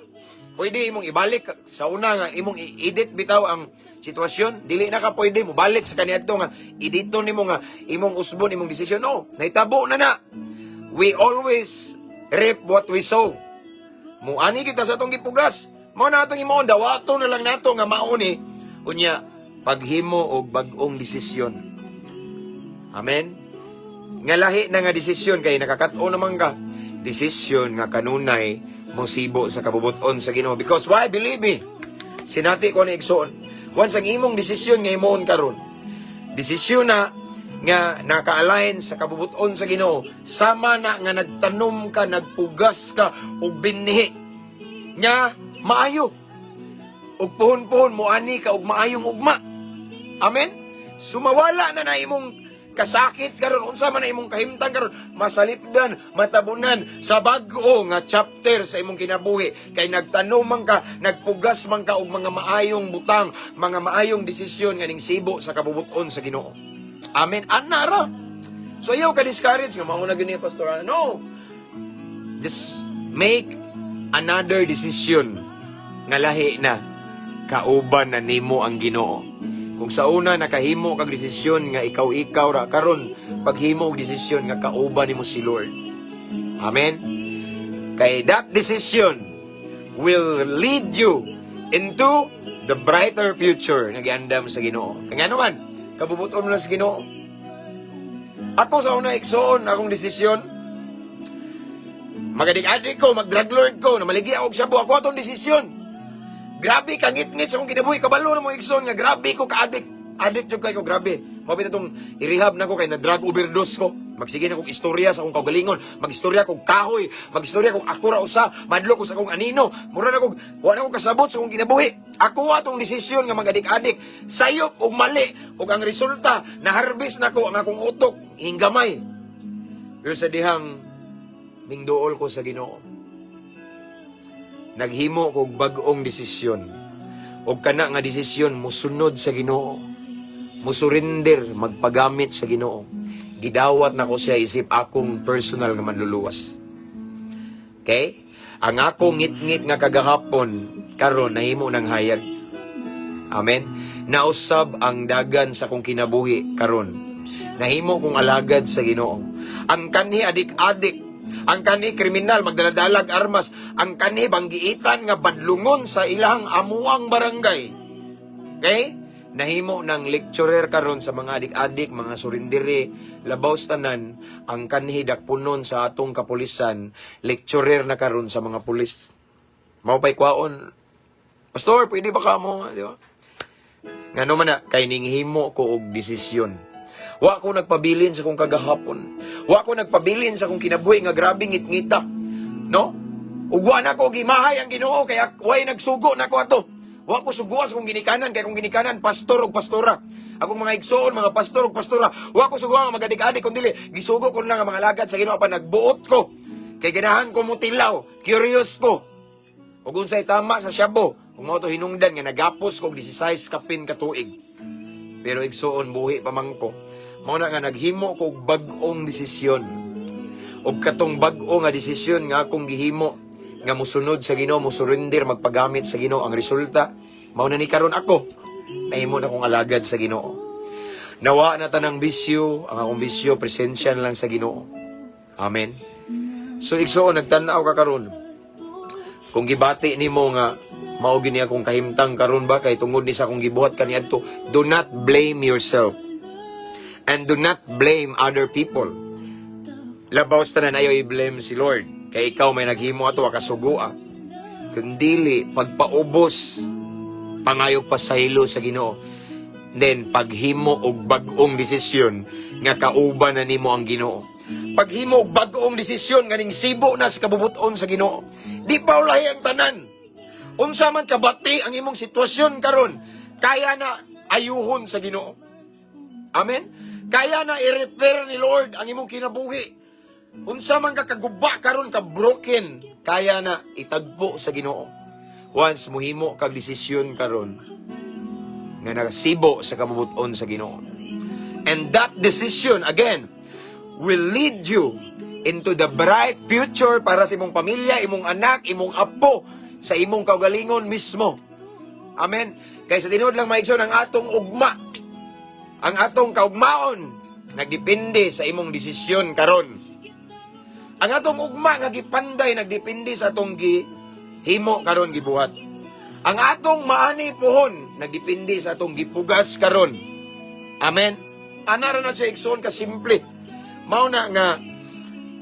pwede imong ibalik sa una nga imong i-edit bitaw ang sitwasyon, dili na ka pwede mo balik sa kaniadto nga edito nimo nga imong usbon imong desisyon. No, nahitabo na na. We always reap what we sow. Muani kita sa atong gipugas. Mao na atong himuon, dawato na lang nato nga mao ni. Unya paghimo og bag-ong desisyon. Amen. Nga lahi na nga desisyon kay nakakat-on naman ka. Desisyon nga kanunay mosibo sa kabubuton sa Ginoo. Because why? Believe me. Sinati ko ni, igsoon. Once ang imong desisyon nga himuon karon, desisyon na nga naka-align sa kabubuton sa Ginoo, sama na nga nagtanom ka, nagpugas ka og binhi nga maayo. Ug puhon-puhon moani ka og maayong ugma. Amen. Sumawala na na imong kasakit karon, unsa man na imong kahimtang karon, masalipdan, matabunan sa bag-o nga chapter sa imong kinabuhi kay nagtanom man ka, nagpugas man ka og mga maayong butang, mga maayong desisyon nga ning sibo sa kabubuton sa Ginoo. Amen. Ana ra. So ayaw ka discourage nga mao na gani, Pastor. No. Just make another decision nga lahi na, kauban na nimo ang Ginoo. Kung sa una nakahimo kag desisyon nga ikaw-ikaw ra, karon paghimo og desisyon nga kauban nimo si Lord. Amen. Kay that decision will lead you into the brighter future nga giandam sa Ginoo. Kaya nga naman, kabubuton mo na sa Ginoo. Ako sa una, igsoon, akong desisyon, magadik-adik ko, mag-drug lord ko, namaligya ako og shabu, ako atong desisyon. Grabe ka ngit-ngit sa akong kinabuhi, kabalo na mo, igsoon, nga grabe ko ka-addict. Addict jud kay ko, grabe. Mapit itong i-rehab na ko kay na drug overdose ko. Magsige na kong istorya sa akong kaugalingon, magistorya kong kahoy, magistorya kong ako ra usa, madlo ko sa akong anino, mura na kong, wa na kong kasabot sa akong kinabuhi. Ako atong desisyon nga mag-adik-adik, sayop og mali, ug ang resulta, na-harvest na ko ang akong utok, hinggamay. Pero sa dihang mingduol ko sa Ginoo, naghimo kog bag-ong desisyon. Og kana nga desisyon musunod sa Ginoo. Musurrender, magpagamit sa Ginoo. Gidawat nako siya isip akong personal nga manluluwas. Okay? Ang akong ngit-ngit nga kagahapon karon nahimo ng hayag. Amen. Nausab ang dagan sa akong kinabuhi karon. Nahimo kong alagad sa Ginoo. Ang kanhi adik-adik Ang kanhi kriminal, magdaladalag armas. Ang kanhi banggiitan nga badlungon sa ilang amuang barangay. Okay? Nahimo ng lecturer karon sa mga adik-adik, mga surindere, labaw sa tanan, ang kanhi dakpunon sa atong kapulisan, lecturer na karon sa mga pulis. Mao pa'y kwaon, "Pastor, pwede ba ka mo?" Di ba? Ngano man na, kay ninghimo ko og desisyon. Wa ko nagpabilin sa kong kagahapon. Wa ko nagpabilin sa kong kinabuhi nga grabe ngit-ngita. No? Ug wa na ko gimahay ang Ginoo kay way nagsugo na ko ato. Wa ko suguan sa kong ginikanan kay kong ginikanan pastor ug pastora. Akong mga igsoon, mga pastor ug pastora. Wa ko suguan nga magadik-adik kun dili gisugo ko na nga mga alagad sa Ginoo apan nagbuot ko. Kay ganahan ko motilaw, curious ko. Ug unsay tama sa syabo, ug mao to hinungdan nga nagapos kog 16 kapin ka tuig. Pero igsuon, buhi pa man ko. Mao na nga naghimo ko og bag-ong desisyon. Og katong bag-o nga desisyon nga akong gihimo nga musunod sa Ginoo, musurrender, magpagamit sa Ginoo, ang resulta mao na ni karon ako nahimo na kong alagad sa Ginoo. Nawa na tanang bisyo, ang akong bisyo presensya na lang sa Ginoo. Amen. So igsuon, nagtan-aw ka karon. Kung gibati nimo nga mao gini akong kahimtang karon ba kay tungod ni sa akong gibuhat kaniadto, do not blame yourself and do not blame other people. Labaw sa tanan, ayaw i-blame si Lord kay ikaw may naghimo ato kasugoa. Kundili pagpaubos, pangayog pasaylo sa Ginoo. Then paghimo og bag-ong desisyon nga kauban na nimo ang Ginoo. Paghimo og bag-ong desisyon nga ning sibo na sa kabubuton sa Ginoo. Di pa ulahi ang tanan. Unsa man kabati ang imong sitwasyon karon, kaya na ayuhon sa Ginoo. Amen. Kaya na i-repair ni Lord ang imong kinabuhi. Unsa man ka kaguba karon, ka broken, kaya na itagpo sa Ginoo. Once muhimo kag desisyon karon nga nakasibo sa kabubuton sa Ginoo. And that decision again will lead you into the bright future para sa imong pamilya, imong anak, imong apo, sa imong kaugalingon mismo. Amen. Kay sa tinuod lang, mga igsoon, ang atong ugma, ang atong kaugmaon, nagdepende sa imong desisyon karon. Ang atong ugma nga gipanday nagdepende sa atong gihimo karon, gibuhat. Ang atong maani puhon nagdepende sa atong gipugas karon. Amen. Ana ra na siya, igsoon, ka simple. Mao na nga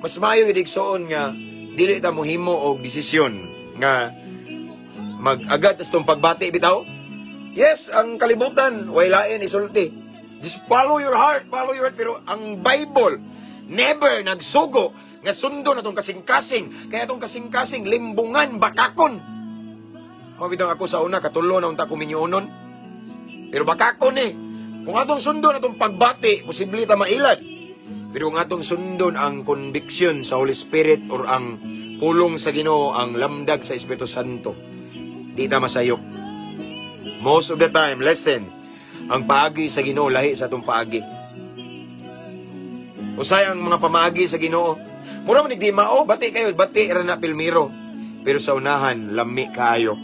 mas maayo gid, igsoon, nga dili ta mohimo og desisyon nga mag-agad sa itong pagbati bitaw. Yes, ang kalibutan way lain isulti. Just follow your heart, follow your heart. Pero ang Bible never nagsugo nga sundon atong kasing-kasing. Kaya atong kasing-kasing limbungan, bakakon. Mao bitaw ako sa una katulo na unta ko minyonon. Pero bakakon eh. Kung atong sundon atong pagbati, posible ta mailad. Pero kung atong sundon ang conviction sa Holy Spirit or ang pulong sa Ginoo, ang lamdag sa Espiritu Santo, di ta masayop. Most of the time, listen, ang paagi sa Ginoo lahi sa atong paagi. Usay ang mga pamaagi sa Ginoo. Mura man di mao, bati kayo, bati ra na pilmiro. Pero sa unahan, lami kaayo.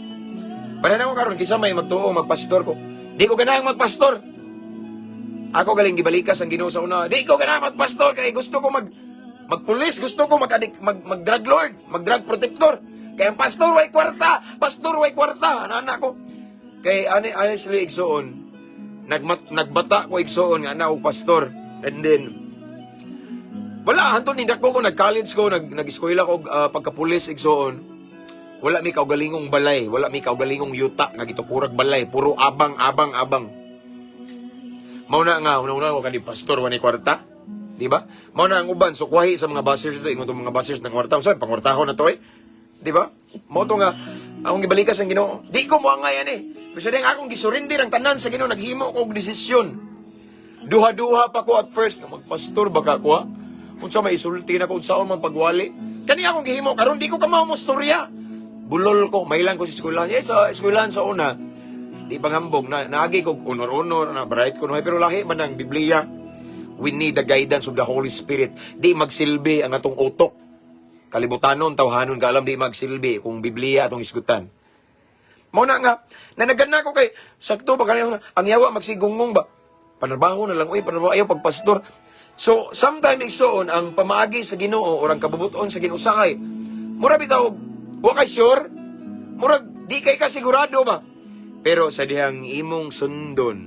Para na ko karon kinsa may magtuo magpastor ko. Di ko ganahang magpastor. Ako galing gibalikas ang Ginoo sa una. Di ko ganahang magpastor kay gusto ko magpulis, gusto ko mag mag, mag drug lord, mag drug protector. Kay ang pastor way kwarta, pastor way kwarta. Ana ko. Kay ani honestly, igsoon, nagbata ko, igsoon, nga na og pastor. And then wala hantod ni dako ko, nag-college ko, nag-eskwela ko pagkapulis, igsoon. Wala mi kaugalingong balay, wala mi kaugalingong yuta nga gitukurag balay, puro abang, abang, abang. Mao na nga una-una ko kani pastor wani kwarta. Di ba? Mao na ang uban sukwahi sa mga bashers ito, ingon tong mga bashers ng kwarta. Unsa pangkwartahon na to eh? Di ba? Mao to nga akong gibalikas ang Ginoo. Di ko mo yan eh. Bisan ang akong gisurrender ang tanan sa Ginoo, naghimo ko og desisyon. Duha-duha pa ko at first nga magpastor ba ka ko ha? Unsa may isulti na ko, unsaon man pagwali. Kani akong gihimo karon, di ko kamao mo storya. Bulol ko, mailan ko sa eskwelahan. Yes, sa eskwelahan sa una, di panghambog na naagi ko honor-honor na bright ko pero lahi man ang Biblia. We need the guidance of the Holy Spirit. Di magsilbi ang atong utok. Kalibutanon, tawhanon ka alam, di magsilbi kung Biblia atong isgutan. Mao na nga, nanagan na ko kay, sakto ba kanina, ang yawa magsigungong ba? Panarbaho na lang, uy, panarbaho, ayaw pagpastor. So, sometimes, igsoon, ang pamaagi sa Ginoo or ang kabubuton sa Ginoo sakay, mura bitaw, wa kay sure, murag di kay ka sigurado ba. Pero sa dihang imong sundon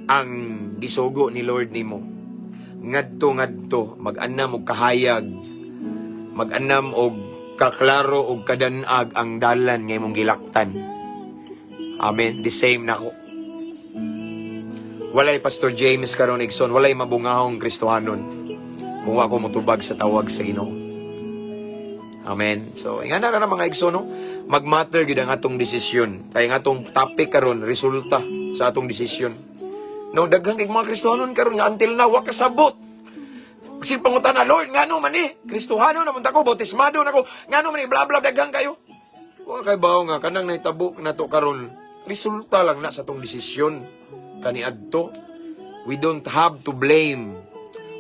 ang gisugo ni Lord nimo, ngadto ngadto mag-anam og kahayag, mag-anam og kaklaro og kadanag ang dalan nga imong gilaktan. Amen. The same nako. Walay Pastor James karon, igsoon, walay mabungahong Kristohanon kung wa ko motubag sa tawag sa Ginoo. Amen. So, ingana ra na, mga igsoon, no? Mag-matter gyud ang atong desisyon. Kay ang atong topic karon, resulta sa atong desisyon. No, daghan kay mga Kristohanon karon nga until now wa kasabot. Kasi pangutana, "Lord, ngano man ni? Kristohano naman ko, bautismado na ko. Ngano man ni, bla bla," daghan kayo. Wa kay bawo nga kanang nahitabo nato karon, resulta lang na sa atong desisyon kaniadto. We don't have to blame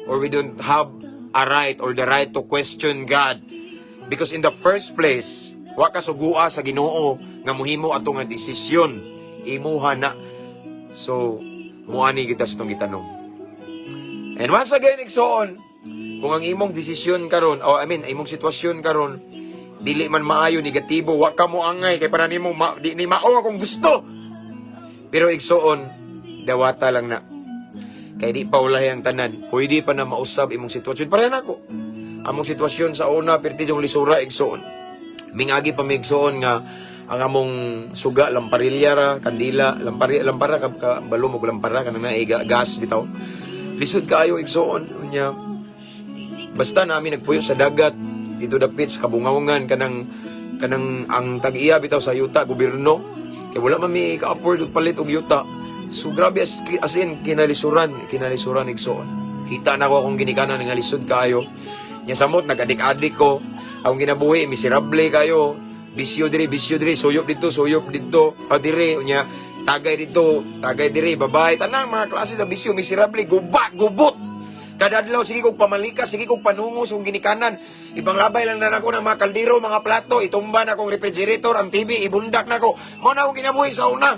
or we don't have a right or the right to question God. Because in the first place, wa ka sugua sa Ginoo nga muhimo ato nga desisyon. Imuha na. So, muani kita sa itong gitanong. And once again, igsoon, kung ang imong desisyon karon, o I mean, imong sitwasyon karon, dili man maayo, negatibo, wa ka mo angay kay para nimo ma, di ni mao akong gusto. Pero igsoon, dawata lang na. Kay di pa ulahi ang tanan. Pwede pa na mausab imong sitwasyon. Pareha nako. Among sitwasyon sa una, perti yung lisura, igsoon. Mingagi pa mi, igsoon, nga ang among suga lamparilya ra, kandila, lampari, lampara ka, balo mo lampara kanang na gas bitaw. Lisod kaayo, igsoon. Unya basta nami nagpuyo sa dagat dito dapit sa Kabungawangan, kanang kanang ang tag-iya bitaw sa yuta gobyerno, kay wala man mi ka-afford og palit og yuta. So grabe, as in kinalisuran, kinalisuran, igsoon. Kita na ko akong ginikanan nga lisod kaayo. Nya samot nag-adik-adik ko, akong ginabuhi miserable kayo, bisyo diri, bisyo diri, suyop dito, suyop dito, ah, diri, unya tagay dito, tagay diri, babay, tanang mga klase sa bisyo, miserable, guba, gubot. Kada adlaw sige kog pamalika, sige kog panungos kong ginikanan. Ibang labay lang na nako ng mga kaldero, mga plato, itumba na kong refrigerator, ang TV, ibundak na ko. Mao na akong kinabuhi sa una.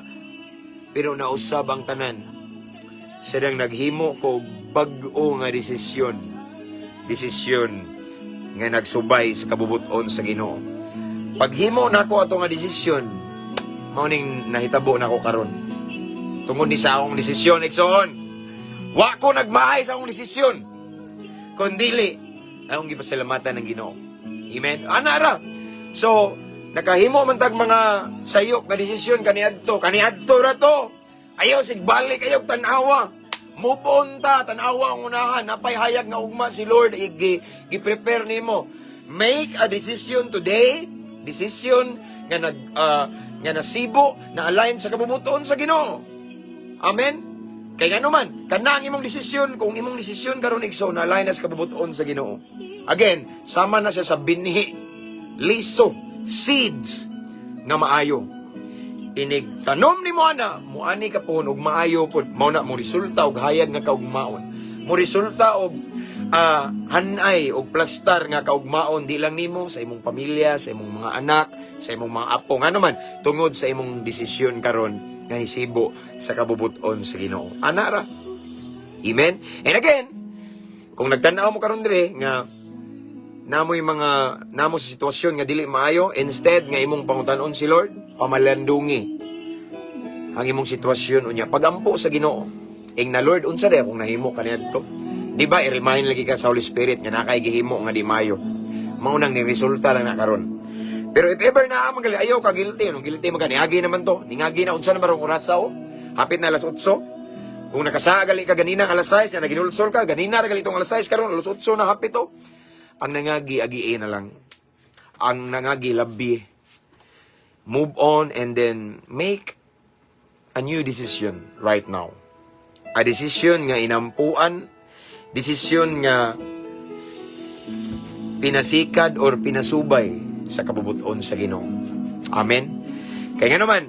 Pero nausab ang tanan. Sadang naghimo ko og bag-o nga desisyon. Desisyon nga nagsubay sa kabubuton sa Ginoo. Paghimo nako ato nga desisyon, mao ning nahitabo nako karon. Tungod ni sa akong desisyon, igsoon. Wa ko nagmahay sa akong desisyon. Kundili, akong gipasalamatan ng Ginoo. Amen. Ana ra. So, nakahimo man tag mga sayop nga desisyon kaniadto, kaniadto ra to. Ayaw sig balik, ayaw tan-awa. Move on ta, tan-awa ang unahan, napay hayag nga ugma si Lord igi gi-prepare nimo. Make a decision today, decision nga nag nga nasibo, na align sa kabubut-on sa Ginoo. Amen. Kay ngano man, kana ang imong desisyon, kung imong desisyon karon, igsoon, na align na sa kabubut-on sa Ginoo. Again, sama na siya sa binhi, liso, seeds nga maayo. Inig tanom ni mo ana, muani ka pohon og maayo pod, mao na mo resulta og hayag nga kaugmaon. Mo resulta og hanay og plastar nga kaugmaon di lang nimo, sa imong pamilya, sa imong mga anak, sa imong mga apo. Ngano man, tungod sa imong desisyon karon nga hisibo sa kabubuton sa Ginoo. Ana ra. Amen. And again, kung nagtan-aw mo karon dire nga namoy mga namo sa sitwasyon nga dili maayo, instead nga imong pangutanon si Lord, pamalandungi ang imong sitwasyon, unya pagampo sa Ginoo. Ing na, "Lord, unsa day akong nahimo kaniadto?" Di ba i-remind lagi ka sa Holy Spirit nga nakay gihimo nga di maayo? Mao nang ni resulta lang na karon. Pero if ever na magali, ayaw ka guilty, anong guilty man ka, niagi naman to, ningagi na, unsa na barong orasa o? Hapit na alas 8. Kung nakasagali ka ganina ang alas 6, na naginulsol ka, ganina ra gali tong alas 6 karon, alas 8 na hapit o. Ang nangagi, agi na lang. Ang nangagi, labi. Move on and then make a new decision right now. A decision nga inampuan, decision nga pinasikad or pinasubay sa kabubuton sa Ginoo. Amen. Kay nga naman,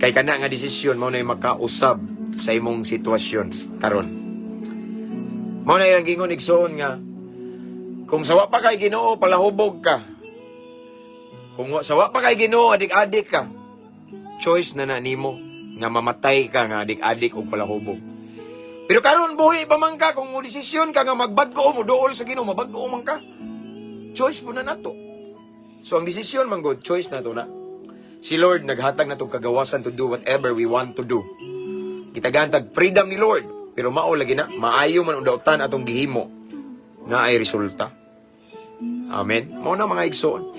kay kana nga desisyon mao na makausab sa imong sitwasyon karon. Mao na ilang gingon, igsoon, nga kung sawa pa kay Ginoo, palahubog ka. Kung sawa pa kay Ginoo, adik-adik ka. Choice na na nimo nga mamatay ka nga adik-adik og palahubog. Pero Pero karon buhi pa man ka, kung mo desisyon ka nga magbag-o mo duol sa Ginoo, mabag-o man ka. Choice po na nato. So ang desisyon man gud, choice nato na. Si Lord naghatag na tong kagawasan to do whatever we want to do. Gitagaan tag freedom ni Lord, pero mao lagi na maayo man ang dautan atong gihimo na ay resulta. Amen. Mao na, mga igsoon.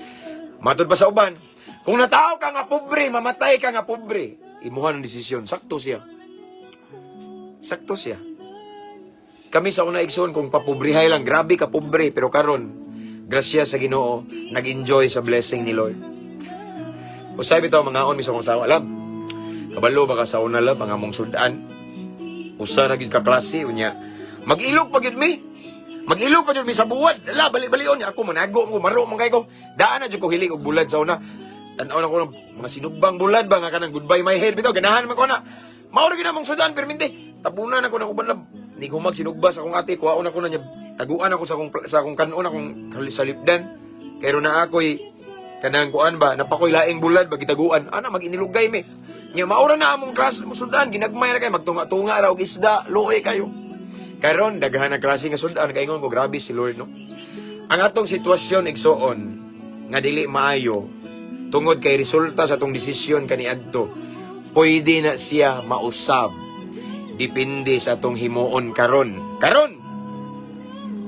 Matud pa sa uban, kung natao ka nga pobre, mamatay ka nga pobre. Imuha ng desisyon, sakto siya. Sakto siya. Kami sa una, igsoon, kung papobrihay lang, grabe ka pobre, pero karon, grasya sa Ginoo, nag-enjoy sa blessing ni Lord. Usay bitaw mangaon mi sa akong asawa, "Love. Kabalo ba ka sa una, love, ang among sudan? Usa ra gyud ka klase unya. Mag-ilog pa gyud mi. Mag-ilog pa gyud mi sa buwad. Ala, bali-balion niya ako manago mo, maro man kay ko. Daan na jud ko hilig og bulad sa una. Tan-aw na ko ng mga sinugbang bulad ba nga kanang goodbye my head bitaw, ganahan man ko na. Mao ra gyud among sudan permente. Tabunan ako ng uban, love. Ni humag sinugba sa akong ate, kuhaon ako na niya. Taguan ako sa akong kanon akong salipdan. Kay na ako'y kanang kuan ba, napakoy laing bulad ba gitaguan. Ana maginilugay mi. Nya maura na among klase mo sudan, ginagmay ra kay magtunga-tunga ra og isda, luoy kayo. Karon daghan na klase nga sudan, kaingon ko grabe si Lord, no. Ang atong sitwasyon, igsoon, nga dili maayo tungod kay resulta sa atong desisyon kaniadto, pwede na siya mausab. Depende sa atong himuon karon. Karon.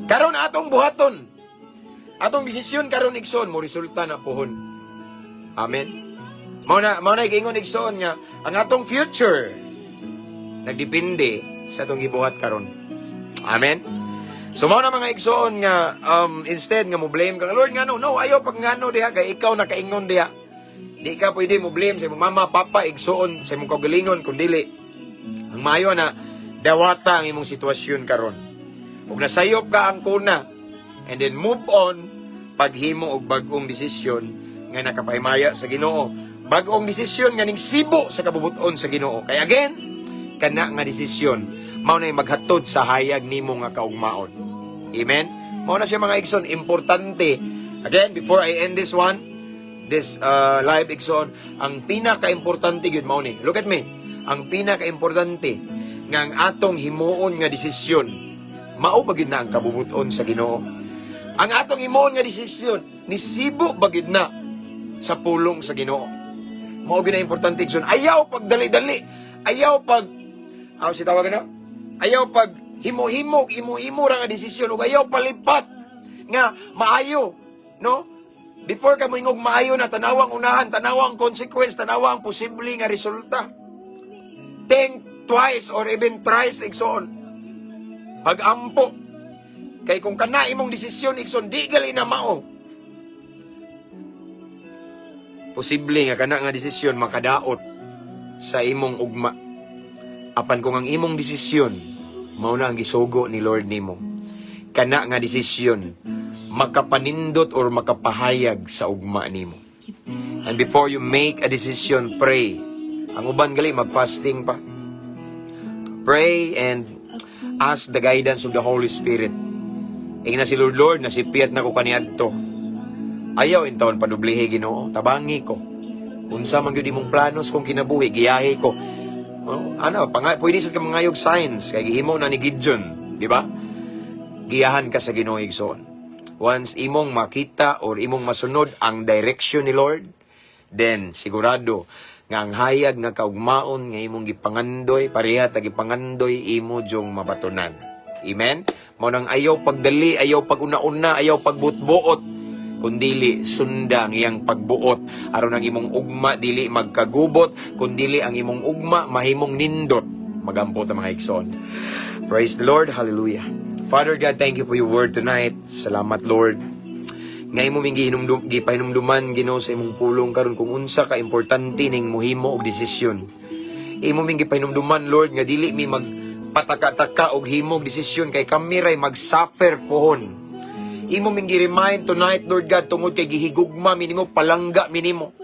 Karon atong buhaton. Atong desisyon karon, igsoon, mo resulta na pohon. Amen. Mao na giingon, igsoon, nga ang atong future nagdepende sa atong gibuhat karon. Amen. So mao na, mga igsoon, nga instead nga mo blame ka, "Lord, ngano?" No, ayaw pag ngano diha kay ikaw nakaingon diha. Di ka pwede mo blame sa imong mama, papa, igsoon, sa imong kaugalingon kun dili. Ang maayo na dawata ang imong sitwasyon karon. Ug nasayop ka ang kuna and then move on paghimo og bag-ong desisyon nga nakapahimaya sa Ginoo. Bag-ong desisyon nga ning sibo sa kabubuton sa Ginoo. Kay again, kana nga desisyon mao na maghatod sa hayag nimo nga kaugmaon. Amen. Mao na siya, mga igsoon, importante. Again, before I end this one, this live, igsoon, ang pinaka-importante gyud mao ni. Look at me. Ang pinaka-importante nga ang atong himuon nga desisyon mao ba gyud na ang kabubuton sa Ginoo? Ang atong himuon nga desisyon nisibo ba gyud na sa pulong sa Ginoo? Mao gyud na importante, igsoon. Ayaw pag dali-dali. Ayaw pag aw si tawag na? Ayaw pag himo-himo, imo-imo ra nga desisyon ug ayaw palipat nga maayo, no? Before ka moingog maayo na, tanawang unahan, tanawang consequence, tanawang posible nga resulta. Think twice or even thrice, igsoon. Pag-ampo. Kay kung kana imong desisyon, igsoon, di gali na mao. Posible nga kana nga desisyon makadaot sa imong ugma. Apan kung ang imong desisyon mao na ang gisugo ni Lord nimo, kana nga desisyon makapanindot or makapahayag sa ugma nimo. And before you make a decision, pray. Ang uban gali mag-fasting pa. Pray and ask the guidance of the Holy Spirit. Ingna si Lord, "Lord, nasipyat na ko kaniadto. Ayaw intawon padublihi, Ginoo, tabangi ko. Unsa man gyud imong plano sa akong kinabuhi, giyahe ko." Oh, ano, pwede sa ka mangayog signs kay gihimo na ni Gideon, di ba? Giyahan ka sa Ginoo, igsoon. Once imong makita or imong masunod ang direction ni Lord, then sigurado nga ang hayag nga kaugmaon nga imong gipangandoy, pareha ta gipangandoy, imo jung mabatunan. Amen? Mao nang ayaw pagdali, ayaw pag-una-una, ayaw pagbuot-buot, kundili sunda ang iyang pagbuot aron ang imong ugma dili magkagubot, kundili ang imong ugma mahimong nindot. Magampo ta, mga igsoon. Praise the Lord. Hallelujah. Father God, thank you for your word tonight. Salamat, Lord, nga imo ming gipahinumduman, Ginoo, sa imong pulong karon kung unsa ka importante ning muhimo og desisyon. Imo ming gipahinumduman, Lord, nga dili mi magpataka-taka og himo og desisyon kay kami ray mag-suffer pohon. Imo ming gi-remind tonight, Lord God, tungod kay gihigugma mi nimo, palangga mi nimo.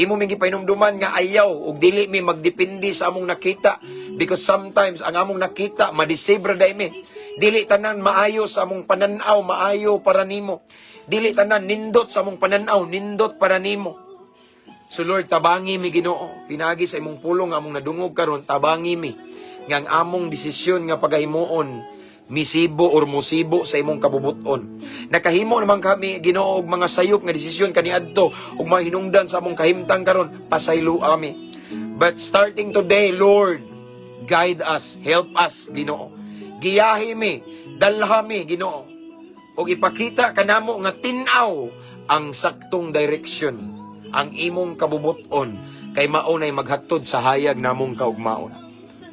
Imo ming gipahinumduman nga ayaw ug dili mi magdepende sa among nakita because sometimes ang among nakita ma-deceive ra dai mi. Dili tanan maayo sa among pananaw, maayo para nimo. Dili tanan nindot sa among pananaw, nindot para nimo. So Lord, tabangi mi, Ginoo. Pinagi sa imong pulong nga among nadungog karon, tabangi mi. nga ang among desisyon nga pagahimuon misibo or musibo sa imong kabubuton. Nakahimo naman kami, Ginoo, og mga sayop nga desisyon kaniadto ug mga hinungdan sa among kahimtang karon, pasaylo kami. But starting today, Lord, guide us, help us, Ginoo. Giyahi mi, dalha mi, Ginoo. Ug ipakita kanamo nga tin-aw ang saktong direction, ang imong kabubuton, kay mao nay maghatod sa hayag namong kaugmaon.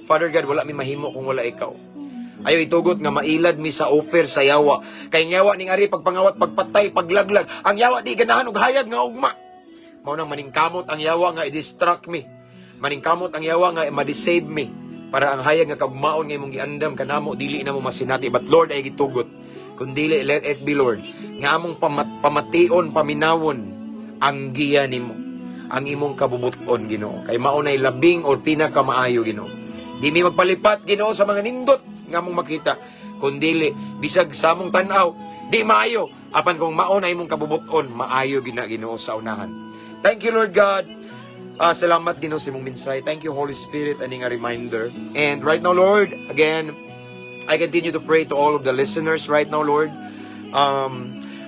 Father God, wala mi mahimo kung wala ikaw. Ayo itugot nga mailad mi sa offer sa yawa. Kay ang yawa ning ari pagpangawat, pagpatay, paglaglag. Ang yawa di ganahan og hayag nga ugma. Mao nang maningkamot ang yawa nga i-distract mi. Maningkamot ang yawa nga ma-deceive mi para ang hayag nga kaugmaon nga imong giandam kanamo dili na mo masinati. But Lord, ay gitugot. Kun dili, let it be, Lord, nga among pamation, paminawon ang giya nimo, ang imong kabubuton, Ginoo. Kay mao nay labing or pinakamaayo, Ginoo. Di mi magpalipat, Ginoo, sa mga nindot nga among makita. Kundili, bisag sa among tan-aw, di maayo. Apan kung mao na imong kabubuton, maayo gina, Ginoo, sa unahan. Thank you, Lord God. Ah, salamat, Ginoo, sa imong mensahe. Thank you, Holy Spirit, aning nga reminder. And right now, Lord, again, I continue to pray to all of the listeners right now, Lord.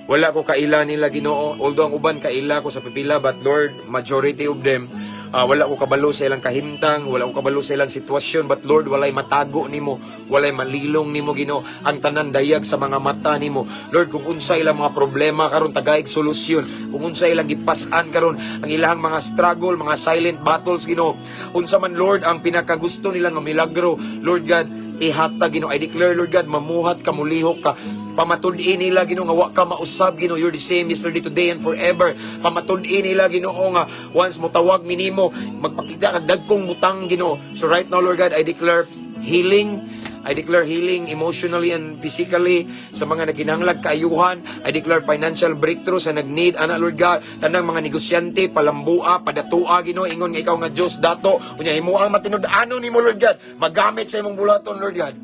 Wala ko kaila nila, Ginoo. Although ang uban kaila ko sa pipila, but Lord, majority of them, wala ko kabalo sa ilang kahimtang, wala ko kabalo sa ilang sitwasyon, but Lord, walay matago nimo, walay malilong nimo, Ginoo. Ang tanan dayag sa mga mata nimo. Lord, kung unsa ilang mga problema karon, tagaig solusyon. Kung unsa ilang gipas-an karon, ang ilang mga struggle, mga silent battles, Ginoo. Unsa man, Lord, ang pinakagusto nila nga milagro, Lord God, ihatag, Ginoo. I declare, Lord God, mamuhat ka, mulihok ka. Pamatud-i nila, Ginoo, nga wa ka mausab, Ginoo. You're the same yesterday, today, and forever. Pamatud-i nila, Ginoo, nga once mo tawag minimo, magpakita kag dagkong butang, Ginoo. So right now, Lord God, I declare healing. I declare healing emotionally and physically sa mga nagkinahanglag kaayuhan. I declare financial breakthrough sa nag-need ana, Lord God. Tanang mga negosyante, palambua, padatua, Ginoo, ingon nga ikaw nga Dios dato. Unya himo ang matinud-anon nimo, Lord God. Magamit sa imong bulaton, Lord God.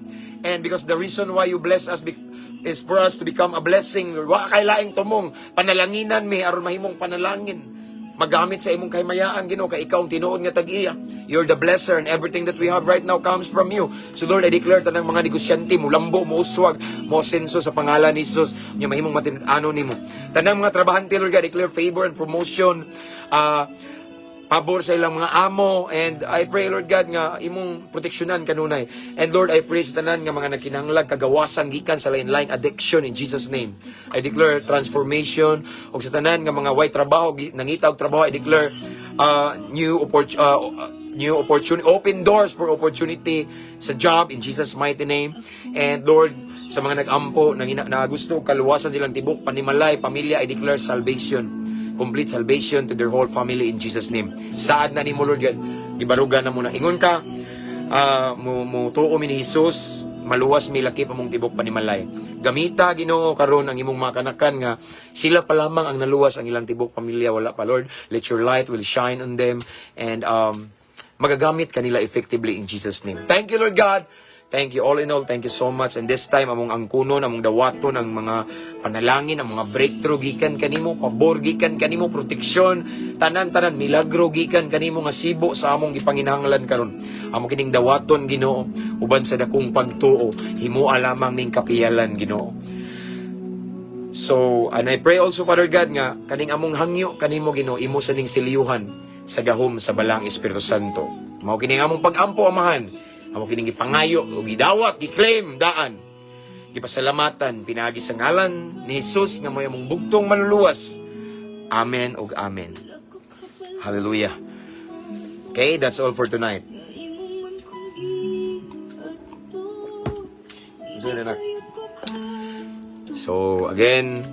And because the reason why you bless us is for us to become a blessing, Lord. Wa kay laing tumong panalanginan mi aron mahimong panalangin. Magamit sa imong kahimayaan, Ginoo, kay ikaw ang tinuod nga tag-iya. You're the blesser and everything that we have right now comes from you. So Lord, I declare tanang mga negosyante mo lambo, mo uswag, mo asenso sa pangalan ni Jesus, nya mahimong matinud-anon nimo. Tanang mga trabahante, Lord God, declare favor and promotion. Pabor sa ilang mga amo, and I pray, Lord God, nga imong proteksyonan kanunay. And Lord, I pray sa tanan nga mga nagkinahanglag kagawasan gikan sa lain-laing addiction, in Jesus' name I declare transformation. Ug sa tanan nga mga way trabaho, nangita og trabaho, I declare new opportunity, open doors for opportunity sa job in Jesus' mighty name. And Lord, sa mga nag-ampo nang na gusto kaluwasan silang tibok panimalay, pamilya, I declare salvation, complete salvation to their whole family in Jesus' name. Saad na nimo, Lord God, gibarugan na mo na. Ingon ka, mo tuo mi ni Jesus, maluwas mi lakip among tibok panimalay. Gamita, Ginoo, karon ang imong mga kanakan nga sila pa lamang ang naluwas, ang ilang tibok pamilya wala pa, Lord. Let your light will shine on them and magagamit kanila effectively in Jesus' name. Thank you, Lord God. Thank you all in all. Thank you so much. And this time, among angkunon, among dawaton, ang mga panalangin, ang mga breakthrough gikan kanimo, pabor gikan kanimo, proteksyon, tanan-tanan, milagro gikan kanimo nga sibo sa among gipanginahanglan karon. Amo kining dawaton, Ginoo, uban sa dakong pagtuo, himoa lamang ning kapiyalan, Ginoo. So, and I pray also, Father God, nga kaning among hangyo kanimo, Ginoo, imo sa ning siliyuhan sa gahom sa Balaang Espiritu Santo. Mao kini ang among pag-ampo, Amahan. Amo kining gipangayo ug gidawat, gi-claim daan. Gipasalamatan pinaagi sa ngalan ni Jesus nga mo'y among bugtong manluluwas. Amen ug amen. Hallelujah. Okay, that's all for tonight. Imo man kong giadto. So, yun, anak. So, again,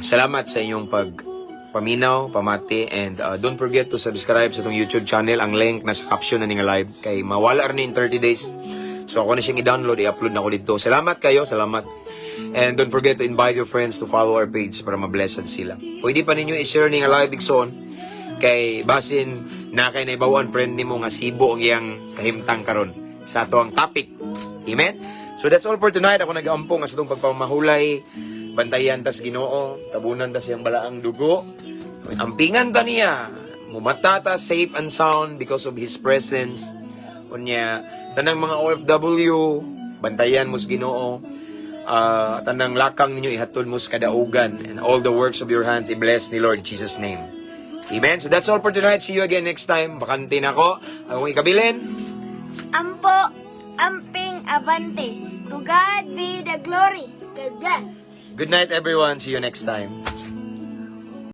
salamat sa inyong pag paminaw, pamati, and don't forget to subscribe sa atong YouTube channel. Ang link nasa caption na nga live. Kay mawala rin in 30 days. So, ako na siyang i-download, i-upload na ko dito. Salamat kayo, salamat. And don't forget to invite your friends to follow our page para ma-blessed sila. Pwede pa ninyo i-share ni nga live, igsoon. Kay basin na kay naibawan friend nimo nga sibo ang iyang kahimtang karon sa ato ang topic. Amen? So that's all for tonight. Ako nag-ampo nga sa atong pagpamahulay, bantayan tas Ginoo, tabunan tas iyang balaang dugo. Ampingan ta niya. Mumata ta safe and sound because of His presence. Unya, tanang mga OFW, bantayan mo sa Ginoo. Tanang lakang ninyo ihatod mo sa kadaugan and all the works of your hands i-bless ni Lord in Jesus' name. Amen. So that's all for tonight. See you again next time. Bakante na ko. Ang ikabilin. Ampo, amping, abante. To God be the glory. God bless. Good night, everyone. See you next time.